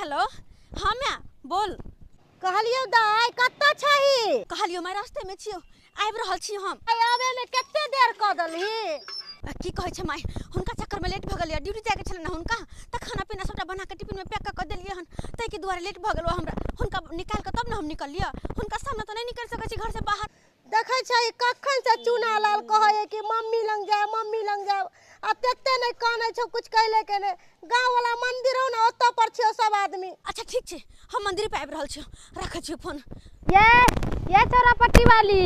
Hello हाँ मैं बोल। कहलियो दाई कत्ता छही? कहलियो मैं रास्ते में छियो, आबि रहल छी हम। आबे में कते देर क देलही? की कहै छै माय, हुनका चक्कर में लेट भ गेलियै, ड्यूटी जाय के छलै ने हुनका, त खाना पीना सबटा बना के टिफिन में पैक क देलियै हन, ताहि के दुआरे लेट भ गेलो हमरा। हुनका निकाल के तब ने हम निकलियै, हुनका सामने त नहीं निकल सकै छी घर से बाहर। देखै छै कखन से चूना लाल कहै कि मम्मी लंग जाए मम्मी लंग जाए, आ तेते नहीं कानै छौ कुछ कहले के नहीं। गांव वाला मंदिर हो ना ओतऽ पर छियो सब आदमी। अच्छा ठीक छै, हम मंदिर पे आबि रहल छियो, राखै छियो फोन। ये चौरापट्टी वाली,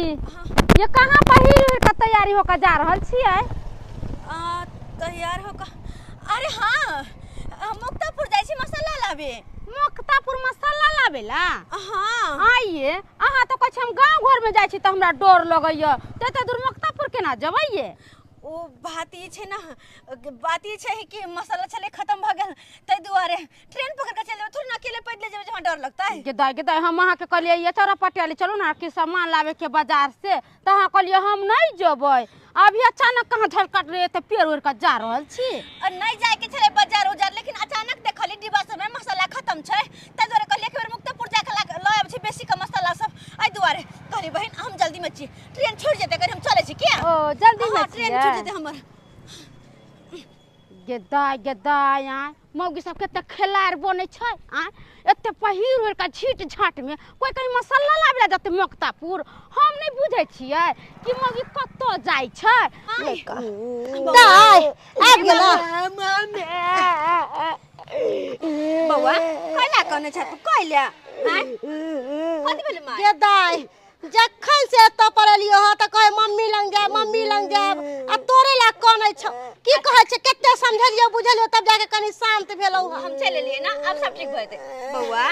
ये कहाँ पहिर उहिर के तैयारी होकर जा रहल छियै? तैयार होकर? अरे हाँ, मुक्तापुर जाइ छी मसाला लाबे। मुक्तापुर मसाला लाबेला? हाँ। आइए अहाँ तो कहै छी हम गाँव घर में जाइ छी तऽ हमरा डर लगैया, तते दूर मुक्तापुर केना जबैये? ओ बात ई छै ना, बात ई छै कि मसाला छलै खत्म भ गेल, ताहि दुआरे ट्रेन पकड़ के चलि जेबै, थोड़ी ना अकेले पैदले जेबै जहाँ डर लगतै। गेदाय गेदाय, हम अहाँ के कहलियै ये चौरापट्टी वाली चलू ना कि सामान लाबे के बाजार से, तऽ अहाँ कहलियै हम नहीं जेबै। अभी अचानक कहाँ झलकट रहे तऽ पेड़ उड़ के जा रहल छी। नहीं जाय के छलै बाजार उजार, लेकिन अचानक देखली डिब्बा सब में मसाला खत्म छै, ताहि दुआरे कहलियै एक बेर मुक्तापुर जा के लऽ आबै छी बेसी के मसाला सब, एहि दुआरे कहली बहिन हम जल्दी में छी, ट्रेन छूट जेतै, कनि हम चलै छी। किया? ओ जल्दी में ट्रेन छूट जेतै हमर। गेदाय गेदाय, आय मौगी सब कते खेलाड़ बनै छै, आय एते पहिर उहिर के झीट झाट में कोई कहीं मसाला लाबे ला जते मुक्तापुर। हम नहीं बुझै छियै कि मौगी कतऽ जाइ छै। दाई आबि गेला। बौआ कैला कहने छ तू, कैला? आय कथि भेलै माय? गे दाई जखन से एतऽ पर एलियो हँ तऽ कहै मम्मी लंग जायब मम्मी लंग जायब, आ तोरे ला कानै छौ। की कहै छै, कते समझलियो बुझलियो तब जाके कनि शांत भेलौ। हम चलि एलियै ना, आब सब ठीक भऽ जेतै। बौआ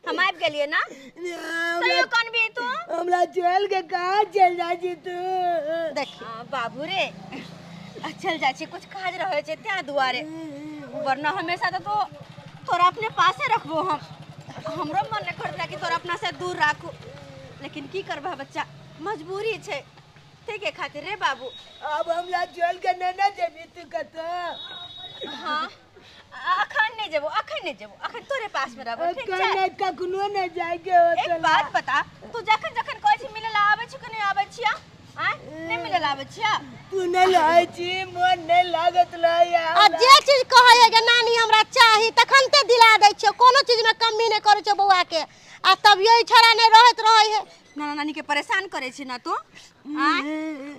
हम आबि गेलियै ना, तैयो कनबी तू? हमरा चल के कहाँ चल जाइ छी तू? देखी बाबू रे, चल जाइ छी, कुछ काज रहै छै तें दुआरे, वरना हमेशा तऽ तो तोरा अपने पासे रखबो हम। हमरो मन नहि करत कि तोरा अपना से दूर राखू, लेकिन की करबह बच्चा, मजबूरी छै, ताहिके खातिर रे बाबू। अब हमरा चल के नहि ने जेबी तू कतऽ? हाँ अखन नहीं जेबो, अखन नहीं जेबो, अखन तोरे पास में रहबो, ठीक छै? कखनो नहीं जाएके होतै। एक बात बता, तू जखन जखन कहै छी मिले ला आबै छी कि नहीं आबै छिया? आय नहीं मिले ला आबै छिया? तू नहीं रहै छी, मन नहीं लागत रहै। आ जे चीज कहै है कि नानी हमरा चाही तखन ते दिला दै छियो, कोनो चीज में कमी नहीं करै छौ बौआ के, आ तभियो ई छोड़ा नहीं रहैत रहै है। नाना नानी के परेशान करे छी ना तू? आय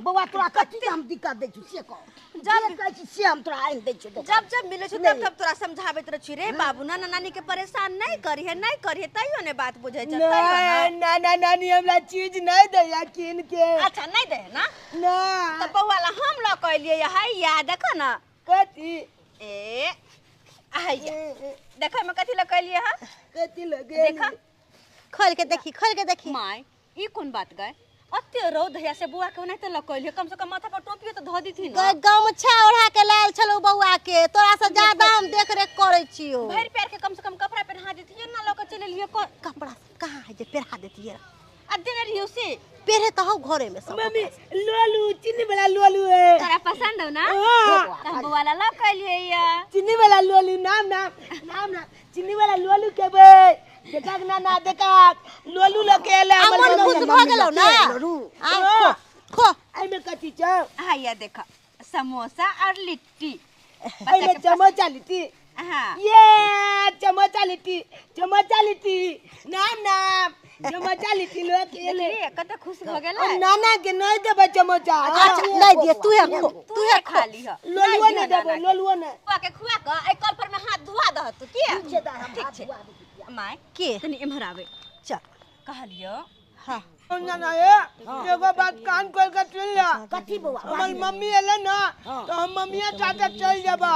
बौआ तोरा कथी हम दिक्कत दै छी से कह? जब कहै छी से हम तोरा आनि दै छियौ। जब जब मिलै छौ तब तब तोरा समझाबैत रहै छी रे बाबू, नाना नानी के परेशान नहीं करिहे नहीं करिहे, तैयो ने बात बुझै छै। नाना नानी हमरा चीज नहीं दैया कीन के। अच्छा नहीं दे ना? ना। तऽ बौआ ला हम लऽ के एलियै हैया, देखो ना कथी? ए हैया देखो में कथी लऽ के एलियै हँ? कथी लऽ के? देखो खोल के देखी, खोल के देखी। My ई कोन बात गए, अते रौद हैया से बौआ के ओनाहिते लऽ के एलियै, कम से कम माथा पर टोपियो तऽ धऽ दिथिन ना। गमछा ओढ़ा के लायल छलौ बौआ के, तोरा से ज्यादा हम देख रेख करै छियौ। भरि पैर के कम से कम कपड़ा पहिना दितियै ना, लऽ के चलि एलियै। कपड़ा सब कहाँ है जे पहिरा दितियै? आ देने रहियौ से पहिरे तऽ हौ घरे में सब। मम्मी लोलू चीनी वाला लोलू है, तोरा पसंद हौ ना? तऽ हम बौआ ला लऽ के एलियै या चीनी वाला लोलू। नाम नाम नाम नाम चीनी वाला लोलू के बे देखा ना ना देखा लोलू लके एले। हमर मन खुश भ गेलौ ना? आ खो खो। एमे कथी छौ? हैया देख, समोसा और लिट्टी। एमे चमचा लिट्टी? हाँ। ये चमचा लिट्टी, चमचा लिट्टी, नाम नाम चमचा लिट्टी लके एले। कते खुश भ गेलै। नाना के नहीं देबै चमचा। अच्छा नहीं दिए, तू है खो, तू है खा लीह। लोलुओ नहीं देबो, लोलुओ नहीं। खुआ के खुआ के एहि कल पर में हाथ धुआ दह तू, किया? ठीक छै my, के तनी एम्हर आवे। चल कहलियो। हाँ ना ना ए एगो बात कान खोल के सुन ले। कथी बौआ? हमर मम्मी एले ना तो हम मम्मीया चाचा चल जेबा,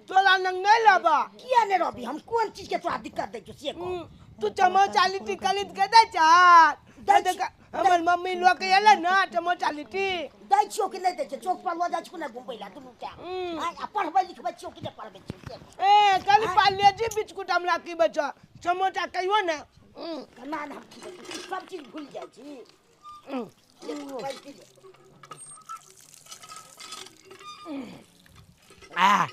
तोरा लंग नहीं रहबा। किया नहीं रहबी? हम कोन चीज के तोरा दिक्कत दै छियौ से कह? तू चमोचा लिट्टी खरीद के दै छा? हमर मम्मी लऽ के एले ना चमोचा लिट्टी। दै छियौ कि नहीं दै छियौ? चौक पर लऽ जाइ छियौ ने घुमबै ला दुनू टा? आ पढ़बै लिखबै छियौ कि नहीं पढ़बै छियौ से कह? ए कल पार्ले-जी बिस्कुट हमरा की बचा, चमोचा कहियो ना। ना ना हम सब चीज भूल जाइ छी। आ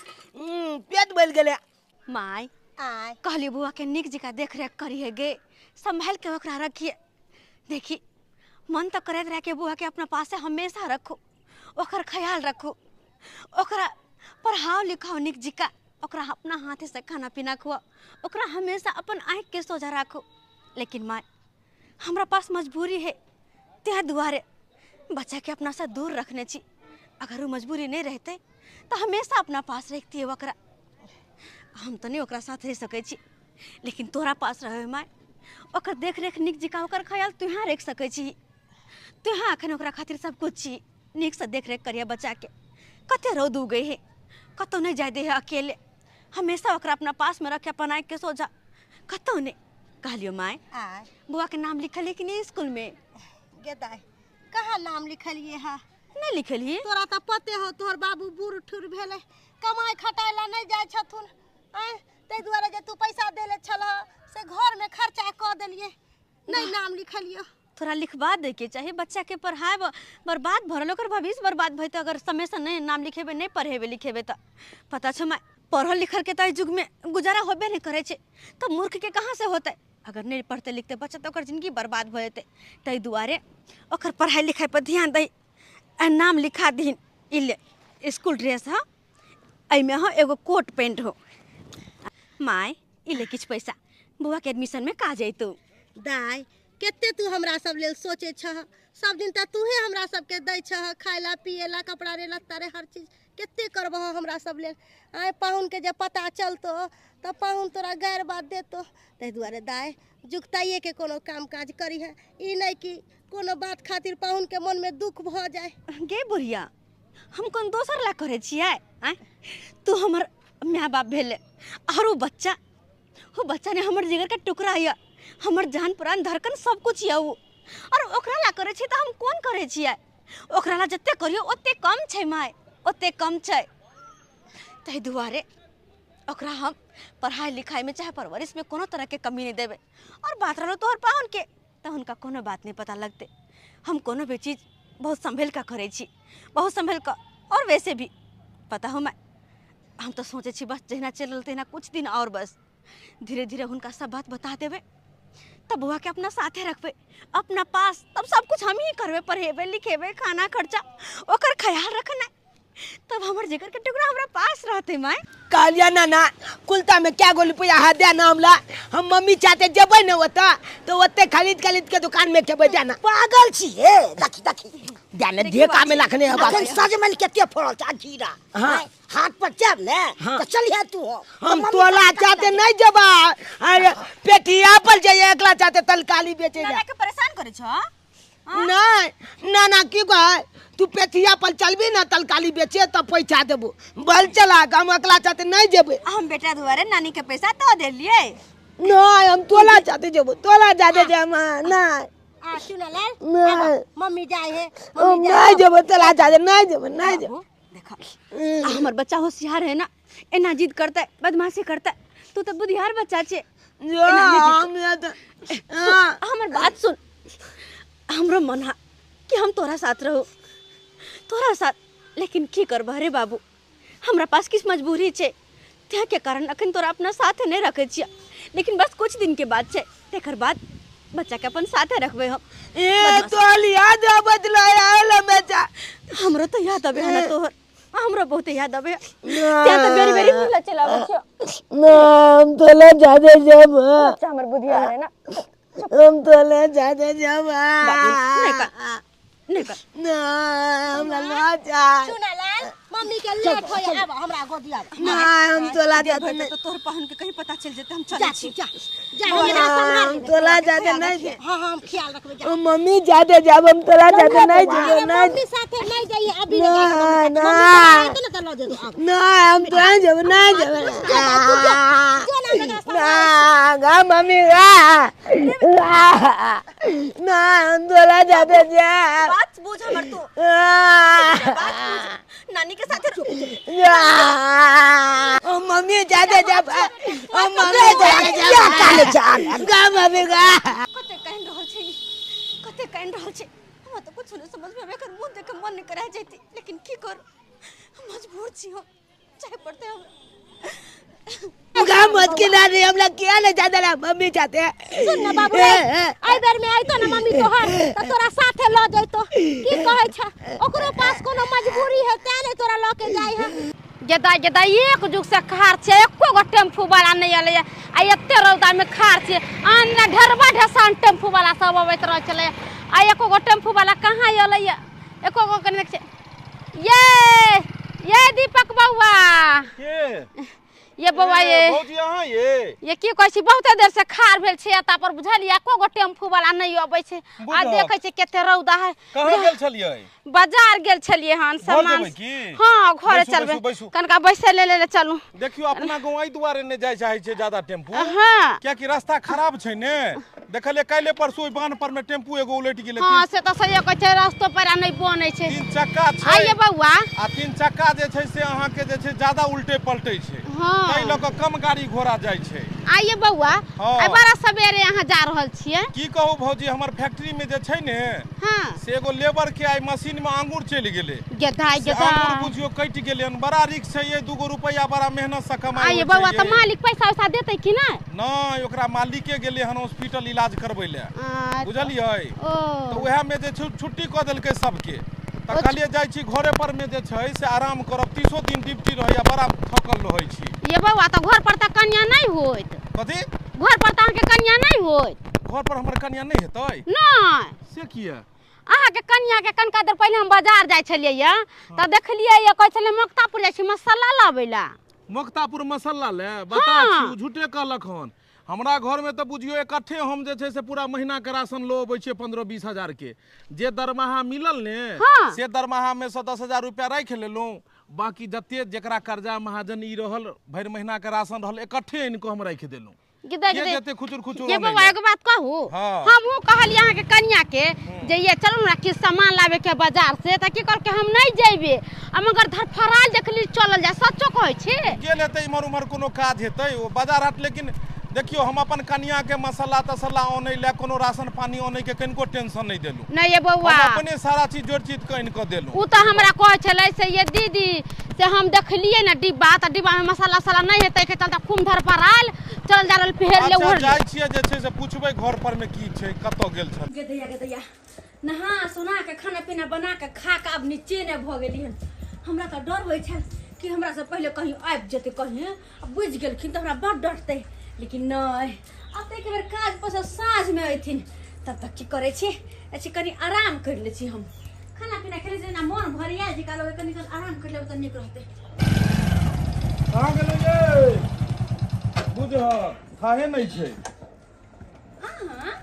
पेट भरि गेलै। My आय कहली बुआ के नीक जकाँ देख रेख करिहे गे, संभाल के ओकरा रखिए। देखी मन तो करैत रहे के बुआ के अपना पास हमेशा रखो, ओकर ख्याल रखो, ओकरा पढ़ाओ लिखाओ नीक जकाँ, ओकरा अपना हाथे से खाना पीना खुआओ, ओकरा हमेशा अपन आँख के सोझा राखो। लेकिन माय हमरा पास मजबूरी है, त्या दुआरे बच्चा के अपना से दूर रखने छी। अगर वो मजबूरी नहीं रहते तो हमेशा अपना पास रखती है ओकरा। हम तो नहीं ओकरा साथ रह सकै छी, लेकिन तोरा पास रहे माय, ओकर देख रेख नीक जकाँ ओकर ख्याल तुहाँ रख सकै छी। तुहाँ अखन ओकरा खातिर सब कुछ छी, नीक से देख रेख करिए बच्चा के। कते रौद उगै है, कतौ नहीं जाय दे है अकेले, हमेशा ओकरा अपना पास में रखे अपन आँख के सोझा, कतौ नहीं। कहलियो माय बुआ के नाम लिखलिए कि नहीं स्कूल में? गे दाई कहाँ नाम लिखलिए है? नहीं लिखलिए। तोरा तो पते हो तोहर बाबू बूढ़ ठूर भेलै, कमाई खटाइ ला नहीं जाय छथुन, ताहि दुआरे जे तू पैसा देले छलह से घर में खर्चा कऽ देलिए, नहीं नाम लिखलिए। तोरा लिखवा दे के चाही, बच्चा के पढ़ाए बर्बाद भरल, ओकर भविष्य बर्बाद भइते अगर समय से नहीं नाम लिखेबे, नहीं पढ़ेबे लिखेबे। तो पता छौ माय पढ़ल लिखल के तो युग में गुजारा होबे नहीं करे छे, तो मूर्ख के कहाँ से होते? अगर नहीं पढ़ते लिखते बच्चा तो ओकर जिंदगी बर्बाद भऽ जेतै। ताहि दुआरे ओकर पढ़ाई लिखाई पर ध्यान दही आ नाम लिखा दहीन। ई ले स्कूल ड्रेस ह, एहिमे हो एगो कोट पैंट हो। माय ई ले किछु पैसा, बौआ के एडमिशन में काज अयतौ। दाई कते तू हमरा सब लेल सोचे छह, सब दिन तऽ तूहे हमरा सबके दै छह, खाय ला पिए ला कपड़ा रे लत्ता रे हर चीज कते करबह हमरा सब लेल। आय पाहुन के जे पता चलतो तऽ पाहुन तोरा गैर बात देतो। ताहि दुआरे दाई जुगताइए के कोनो काम काज करी है, ई नहीं कि कोनो बात खातिर पाहुन के मन में दुख भऽ जाए। गे बुढ़िया हम कोन दोसर ला करै छियै? आँय तू हमर my बाप भेले, और वो बच्चा, वो बच्चा ने हमर जिगर के टुकड़ा यऽ, हमर जान प्राण धड़कन सब कुछ यऽ उ, और ओकरा ला करै छी तऽ हम कोन करै छियै? ओकरा ला जते करियौ ओते कम छै माय, ओते कम छै। ताहि दुआरे ओकरा हम पढ़ाई लिखाई में चाहे परवरिश में कोनो तरह के कमी नहीं देबै। और बात रहलो तोहर पाहुन के, तऽ हुनका कोनो बात नहीं पता लगतै। हम कोनो भी चीज बहुत संभल कऽ करै छी, बहुत संभल कऽ। और वैसे भी पता हो माय हम तो सोचै छी बस जहिना चलि रहल तहिना कुछ दिन और बस धीरे धीरे हुनका सब बात बता देबै, तब बौआ के अपना साथे रखबै अपना पास, तब सब कुछ हम ही करबै, पढ़ेबै लिखेबै, खाना खर्चा ओकर ख्याल रखना, तब हमर जिगर के टुकड़ा हमरा पास रहते माय। कहलिया ना ना कुलता में क्या गो रुपया है दे ना हमला, हम मम्मी चाहते जेबै ने ओतऽ तो ओते खरीद खरीद के दुकान में खेबै। जाना पागल छियै, देखी देखी जाने ढेका में रखने है अखन सजमनि कते फड़ल छै जीरा। हां हाथ पर जाब ने तो चलिहे तू। हम तोला चाहते नहीं जेबा, अरे पेटिया पर जाइए एकला चाहते तलकाली बेचे जा। नाना के परेशान करे छ? नहीं ना ना की कह तू पेटिया पर चलबी ना तलकाली बेचे तब पैसा देबो, बल चला हम एकला चाहते नहीं जेबे। हम बेटा दुआरे नानी के पैसा तो देलिए। नहीं हम तोला चाहते जेबो, तोला जाते जे नहीं आ चुनालाल मम्मी जाए है, मम्मी नहीं जेबो तोला जाते नहीं जेबो नहीं जेबो। देखा हमर बच्चा होशियार है ना, एना जिद करता है बदमाशी करता है, तू तो बुधियार बच्चा छे। हमर बात सुन, हमरो मन हा कि हम तोरा साथ रहो, तोरा साथ, लेकिन की करबह रे बाबू, हमरा पास किस मजबूरी छे, त्या के कारण अखन तोरा अपना साथ नहीं रखे छियै। लेकिन बस कुछ दिन के बाद छे, तेकर बाद बच्चा के अपन साथे रखबे हम। ए तोहर याद आबत आयल बच्चा, हमरो तो याद आबे है ना तोहर, हमरो बहुत याद आबे। त्या तो बेरी बेरी मिला चलाबै छियो। ना हम तोला जादे जब बच्चा हमर बुधियार है ना, हम तोला जादे जब नहीं कर नहीं कर ना हमरा ना जा। चुनालाल मम्मी के लेट होय, आब हमरा गोदी आब। ना हम तोला जादे नहीं, तो तोहर पाहुन के कहीं पता चल जेते। हम चलै छी, जा जा हमरा संभाल, हम तोला जादे नहीं। हां हां हम ख्याल रखबे। जा मम्मी जादे जाब, हम तोला जादे नहीं जेबे। नहीं मम्मी साथे नहीं जाइए अभी, ना ना ना तो ल जेबो। ना हम तो नहीं जेबे, नहीं जेबे ना गा मम्मी गा ना हम तोला जादे जा। बात बुझ हमर तू, बात बुझ, नानी के साथे ओ मम्मी जादे जा, ओ मम्मी जादे जा गा मम्मी गा। कते कहन रहल छै, कते कहन रहल छै, हमरा तो कुछ नहीं समझ में आवे, एकर मुंह देख के मन नहीं करा जैती, लेकिन की कर, हम मजबूर छी, हम चाहे पड़ते हम। मत के ना रे, हमरा किया ले जाता ला, मम्मी चाहते हैं। सुन ना बाबू रे, एहि बेर में आइतो ना मम्मी तोहर त तोरा साथे ल जइतो। की कहै छ, ओकरो पास कोनो मजबूरी है तें नै तोरा ल के जाय है। गेदा गेदा एक जुग से खार छै, एको गो टेम्पू वाला नहीं अलै आ एते रौदा में खार छै। आन ना ढेरबा ढेसान टेम्पू वाला सब अबैत रहै छलै, आ एको गो टेम्पू वाला कहाँ अलै, एको गो कने छै। ये ये दीपक बौआ के ये बौआ ये भौजी अहाँ ये की कहै छी, बहुते देर से खार भेल छै एता पर बुझलियै, एको गो टेम्पू वाला नहीं अबै छै। आ देखै छै कते रौदा है। कहाँ गेल छलियै? बाजार गेल छलियै हन सामान। हां घरे चलबै, कनका बैसे ले ले चलू। देखियो अपना गांव एहि दुआरे नै जाय चाहै छै ज्यादा टेम्पू। हां कियाकि रास्ता खराब छै ने, देखलियै काल्हि परसू ओहि बान्ह पर में टेम्पू एगो उलटि गेलै। हां से त सही कहै छै, रास्तो पर नै बनै छै। तीन चक्का छै। आइए बौआ, आ तीन चक्का जे छै से अहाँ के जे छै ज्यादा उल्टे पलटै छै। हां ताहि लऽ कऽ कम गाड़ी घोड़ा जाइ छै। आइए बौआ, आइ बड़ा सवेरे अहाँ जा रहल छियै। की कहू भौजी, हमर फैक्ट्री में जे छै ने, हां से एगो लेबर के आइ मशीन में आंगुर चलि गेलै। गेदा गेदा आंगुर बुझियो कटि गेलै हन, बड़ा रिक्स छै ये, 2 रुपैया बड़ा मेहनत से कमाइ। आइए बौआ, तऽ मालिक पैसा वैसा देतै कि नै? नहि, ओकरा मालिके गेलै हन हॉस्पिटल इलाज करबै लए, बुझलियै। तऽ उएह में जे छुट्टी कऽ देलकै सबके, तऽ कहलियै जाइ छी घरे पर में जे छै से आराम करब। 30 दिन ड्यूटी रहैया, बड़ा थकल रहै छी। ये बौआ, तऽ घर पर तऽ कन्या नहि होइत। कथी? घर पर तऽ अहाँके कन्या नहि होइत। घर पर हमर कन्या नहि हेतै? नहि। से किया? अहाँके कन्या के कनका देर पहिले हम बाजार जाइ छलियै ये तऽ देखलियै ये कहै छलै मोक्तापुर जाइ छी मसाला लाबै ला। मोक्तापुर मसाला ले? बता छी, ओ झूठे कहलक हन। हमरा घर में तऽ बुझियो इकट्ठे हम जे छै से पूरा महीना के राशन लो अबै छियै 15-20 हजार के। जे दरमाहा मिलल ने, से दरमाहा में से 10 हजार रुपया राखि लेलहुँ, बाकी जते जकरा कर्जा महाजन ई रहल, भरि महीना के राशन रहल, इकट्ठे आनि कऽ हम राखि देलहुँ। खुचुर खुचुर। ये बौआ एगो बात कहू, हमहूँ कहलियै अहाँके कन्या के जे ये चलू ना कि सामान लाबे के बाजार से, तऽ की कहलकै हम नहीं जेबे, आ मगर धरफड़ाल देखली चलल जाय। सच्चो कहै छी, गेल हेतै इम्हर उम्हर कोनो काज हेतै ओ बाजार हाट। लेकिन देखियो हम अपन कन्या के मसाला तसला अनै ले, कोनो राशन पानी अनै के कनिको टेंशन नहीं देलहुँ। नहीं ये बौआ, हम अपने सारा चीज जोड़ चीज के आनि कऽ देलहुँ। उ तऽ हमरा कहै छलै से ये दीदी से हम देखलियै ने डिब्बा, तऽ डिब्बा में मसाला वसाला नहीं हेतै के चलते खूब धरफड़ाल चल जा रहल फेर ले उड़। जाइ छियै जे छै से पुछबै घर पर में की छै, कतऽ गेल छल। गेदैया गेदैया नहा सोना के खाना पीना बना के खा के आब नीचे ने भऽ गेली हन। हमरा तऽ डर होइ छल कि हमरा से पहिले कहीं आबि जेतै, कहीं बुझि गेलखिन तऽ हमरा बड़ डरतै, लेकिन नहीं, अब तऽ एक बेर काज पर से साँझ में अयथिन तब तक की करै छी, अच्छी कनि आराम कर लै छी हम। खाना पीना खेलै छी ना मन भरिया जे काल कनि आराम कर लेबै तऽ नीक रहतै। कहाँ गेलै ये? बुझह खाहे नहि छै। अहाँ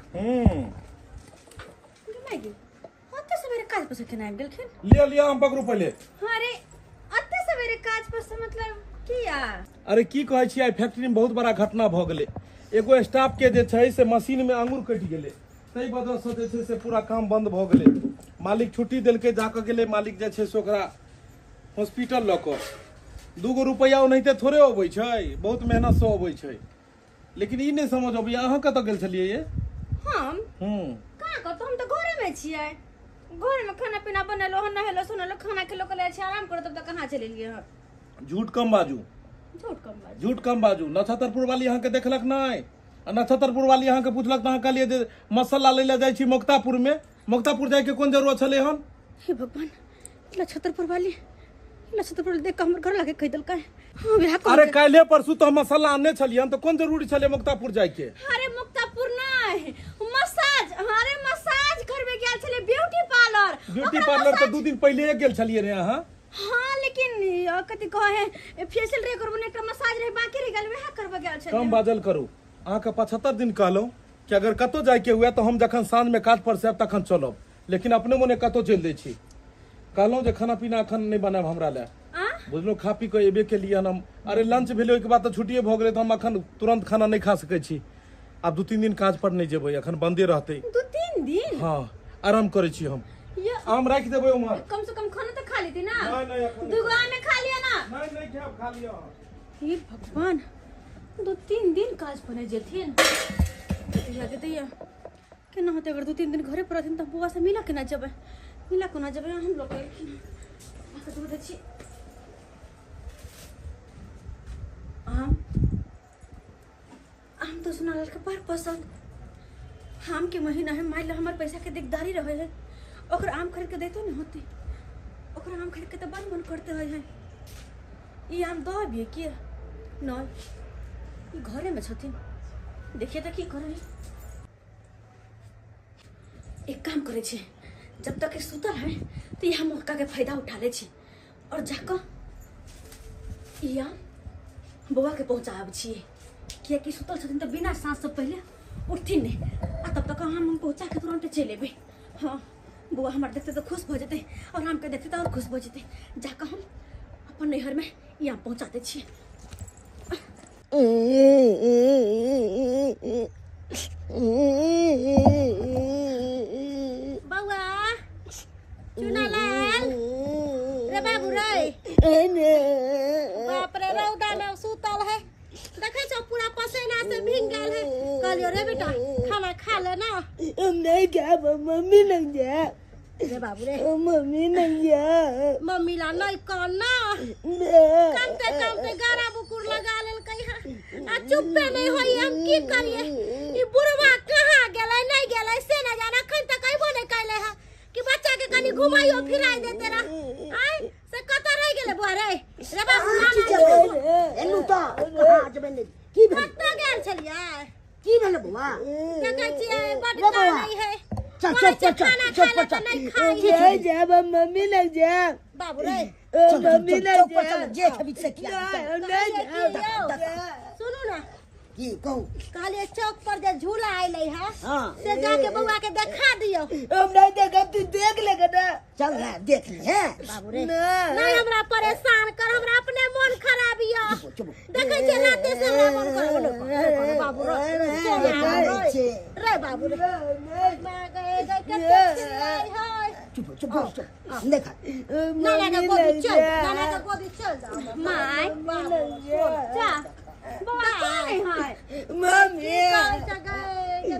ओते सवेरे काज पर से केना आबि गेलखिन? लिअ लिअ हम पकड़ू पहिले। अरे ओते सवेरे काज पर से मतलब किया? अरे की कहै छी, आइ फैक्ट्री में बहुत बड़ा घटना भऽ गेलै। एगो स्टाफ के जे छै से मशीन में आंगुर कटि गेलै, ताहि वजह से जे छै से पूरा काम बंद भऽ गेलै। मालिक छुट्टी देलकै, जाकऽ गेलै मालिक जे छै से ओकरा हॉस्पिटल लऽ कऽ। 2 रुपैआ ओनाहिते थोड़े अबै छै, बहुत मेहनत से अबै छै। लेकिन ई नहि समझ अबैया अहाँ कतऽ गेल छलियै ये? हम कहाँ कतऽ, हम तऽ घरे में छियै। घर में खाना पीना बनेलहुँ हन, नहेलहुँ सोनेलहुँ, खाना खेलहुँ, कहलियै अच्छा आराम करू, तब तक कहाँ चलि एलियै हन? झूठ कम बाजू, झूठ कम बाजू, झूठ कम बाजू। नक्षत्रपुर वाली अहाँके देखलक नहि, आ नक्षत्रपुर वाली अहाँके पुछलक तऽ अहाँ कहलियै जे मसाला लै लए जाइ छी मोक्तापुर में। मोक्तापुर जाइके कोन जरूरत छलै हन? हे भगवान, नक्षत्रपुर वाली, नक्षत्रपुर देख कऽ हमर घर लागे कहि देलकै। हाँ वएह। अरे काल्हि परसू तऽ हम मसाला आनने छलियै, तऽ कोन जरूरी छलै मोक्तापुर जाइके? अरे मोक्तापुर नहि, मसाज, अरे मसाज करबे गेल छलै, ब्यूटी पार्लर। ब्यूटी पार्लर तऽ 2 दिन पहिले गेल छलियै रे अहाँ। हाँ लेकिन कथी कहे फेशियल रे करबो ने, एकटा मसाज रहे बाकी रह गेल, वएह करबे गेल छलियै। कम बाजल करू। अहाँके 75 दिन कहलहुँ कि अगर कतौ जाइके हुए तऽ हम जखन साँझ में काज पर से आयब तखन चलब, लेकिन अपने मोने कतौ चलि दै छी। कहलहुँ जे खाना पीना अखन नहि बनायब हमरा लए, बुझलहुँ? खा पी कऽ एबे केलियै हन हम। अरे लंच भेलै ओहिके बाद तऽ छुट्टिए भऽ गेलै, तऽ हम अखन तुरंत खाना नहि खा सकै छी। आब 2-3 दिन काज पर नहि जेबै, अखन बंदे रहतै। 2-3 दिन? हाँ आराम करै छी हम। आम राखि देबै उम्हर, कम से कम खाना तऽ खा लेती ना। नहीं नहीं अखन 2 आम खा लिया ना। नहीं नहीं खायब, खा लिअ। हे भगवान, 2-3 दिन काज पर नहि जेथिन। दैया केना होतै अगर 2-3 दिन घरे पर रहथिन तऽ बौआ से मिला केना जेबै, मिला कोना जेबै? हम लोग दै छी आम। चुनालाल के बड़ पसंद। आम के महीना है, मान लो हमार पैसा के दिकदारी रहे है, ओकर आम खरीद के देतो नहीं होते, ओकर आम खरीद के तो बड़ मन करते है। ई आम दो अभी के नहीं, ई घरे में छथिन, देखिए तो की करे। एक काम करे छी, जब तक सुतल है तो यह मौका के फायदा उठा ले छी और जाकर ई आम बौआ के पहुँचाब छी, कियाकि सुतल छथिन तो बिना साँस से पहले उठथिन नहीं, आ तब तक हम पहुँचा के तुरंत चलि अयबै। हाँ बौआ हमार देखते तो खुश भऽ जेतै और आमके देखते तो और खुश भऽ जेतै। जाकऽ हम अपन नैहर में ई आम पहुँचा दै छियै। बौआ चुनालाल रे बाबू रे, बाप रे रौदा में सुतल है, देखे छो पूरा पसीना से भीग गेल है। कहलियो रे बेटा खाना खा ले ना। हम नहीं खाब, मम्मी नहीं जाए। रे बाबू रे मम्मी नहीं जाए। मम्मी ला नहीं कौन ना, कामते कामते गारा बुकुर लगा लेलकै है आ चुप्पे नहीं होई। हम की करिए, ई बुढ़वा कहाँ गेलै नहीं गेलै से ना जाना, अखन तक अइबो नहीं कैले है कि बच्चा के कनी घुमाइयो फिराई देते रह। आय से कतऽ रहि गेलै बुआ रे? रे बाबू एलू तो कहाँ जेबै ने, की भेल? कतऽ गेल छलियै? की भेल बौआ? देखै छियै बड कानै है। चल चल चल चल चल चल नहीं जाब, मम्मी लग जाए। बाबू रे मम्मी लग जाए, जे खेबी से खिया। नहीं जाब। सुनू ना, की कहू? कहलिए चौक पर जे झूला आइलै है से जाके बौआ के देखा दियो। हम नहीं देखब, तू देख ले ना। चल ना देख ले है बाबू रे। नहीं हमरा परेशान कर, हमरा अपने मन खराब यो। देखै छियै राते से हमरा मन खराब। बाबू रे रे बाबू रे, मैं गए गए कते चिल्लाई है। चुप चुप चुप देखा नाना के गोदी चल, नाना के गोदी चल जाओ। My जा बौआ कौन है? मम्मी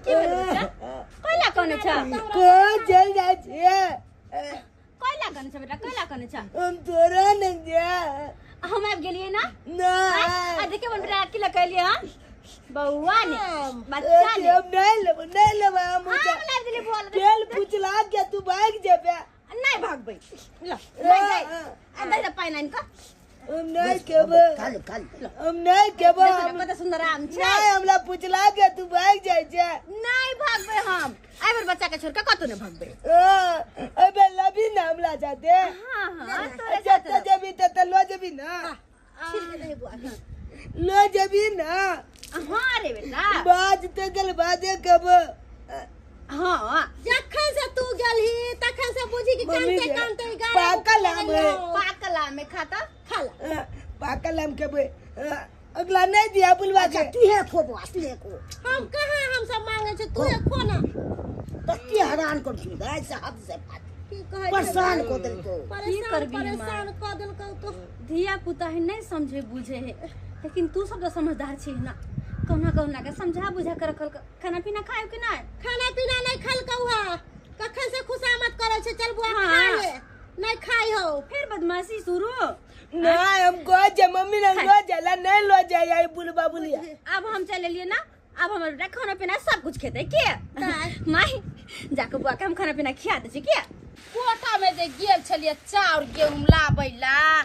की भेल बच्चा? कैला कने छ? को चल जाय छियै? कैला कने छ बेटा, कैला कने छ? हम तोरा नहीं जाए। हम आबि गेलियै ना? नहीं। आ देखे बन बेटा की लकैलियै हन बौआ ने, बच्चा ने। हम नहीं लेब, नहीं लेब हम। हम लाबि देलियै बोल। तेल पुछला के तू भाग जेबे। नहीं भागबै, ल नहीं जाय। आ दे दे पानि आनि कऽ। हम नहीं खेबै, हम नहीं खेबै। कते सुंदर आम छै। नहीं हमरा पुछला के तू भाग जाय छै। नहीं भागबै हम, आइ बेर बच्चा के छोड़ के कतौ नहीं भागबै। अबे लबी ना हमरा जाते। हां हां तोरे जते जेबी तते लो जेबी ना, छील के दे बुआ, लो जेबी ना। हां रे बेटा बाज ते गेल बाजे कब। हां जखन से तू गेलही तखन से बुझी कि कानते कानते पाकल आम है। पाकल आम खाता खाला पाकल आम खेबै। अगला नहीं दिया बुलवा के। तू हे खो बौआ, तू हे खो। हम कहाँ हम सब मांगे छे, तू हे खो ना। तो की हैरान कर छी दाइ से हद से बात की कहै, परेशान को देलको। की करबी, परेशान क देलको तो। धिया पुता है नहीं समझे बुझे है, लेकिन तू सब तो समझदार छी ना, कहुना कहुना के समझा बुझा के रखल। खाना पीना खायो कि नहीं? खाना पीना नहीं खलकौ है, कखन से खुशामद करै छै चल बुआ खा ले, नहीं खाई हो फिर बदमाशी शुरू। नहीं हम गो जे मम्मी ने लो जाला नहीं लो जाय आई बुलबा बुलिया। अब हम चल लिए ना, अब हमर बेटा खाना पीना सब कुछ खेतै के माई जाके बुआ के हम खाना पीना खिया दै छी के। कोठा में जे गेल छलियै चाउर गेहूं लाबै ला,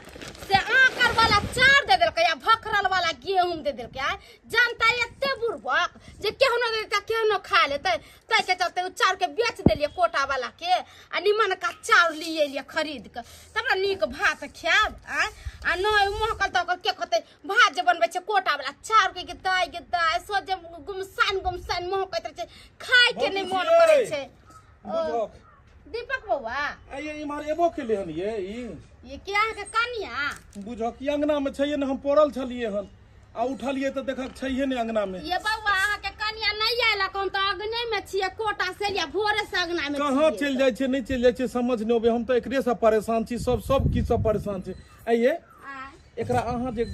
से आंकर वाला चाउर दे देलकै आ भखरल वाला गेहूं दे देलकै। जनता एते बुड़बक जे केहू न देतै केहू न खा लेतै, ताहि के चलते उ चाउर के बेच देलियै कोटा वाला के आ निमन का चाउर लिए एलियै खरीद के, तब ने नीक भात खायब। आ नहि महकल तहकल के खतै भात जे बनबै छै कोटा वाला चाउर के दाइ गे दाइ सोझे गुमसान गुमसान महकैत रहै छै, खाय के नहि मन करै छै। दीपक बौआ आइए इम्हर एबो केले हन ये ई ये के अहाँ के कनिया बुझक ई अंगना में छैये ने, हम पड़ल छलिए हन आ उठलिए त देखक छैये ने अंगना में। ये बौआ अहाँ के कनिया नहीं आयल हम त अगने में छिए, कोटा से लिया भोरे से अंगना में कहाँ चलि जाइ छै नहीं चलि जाइ छै समझ नहीं अबे। हम त एकरे से परेशान छी, सब सब किछ से परेशान छी। आइए एकरा अहाँ जे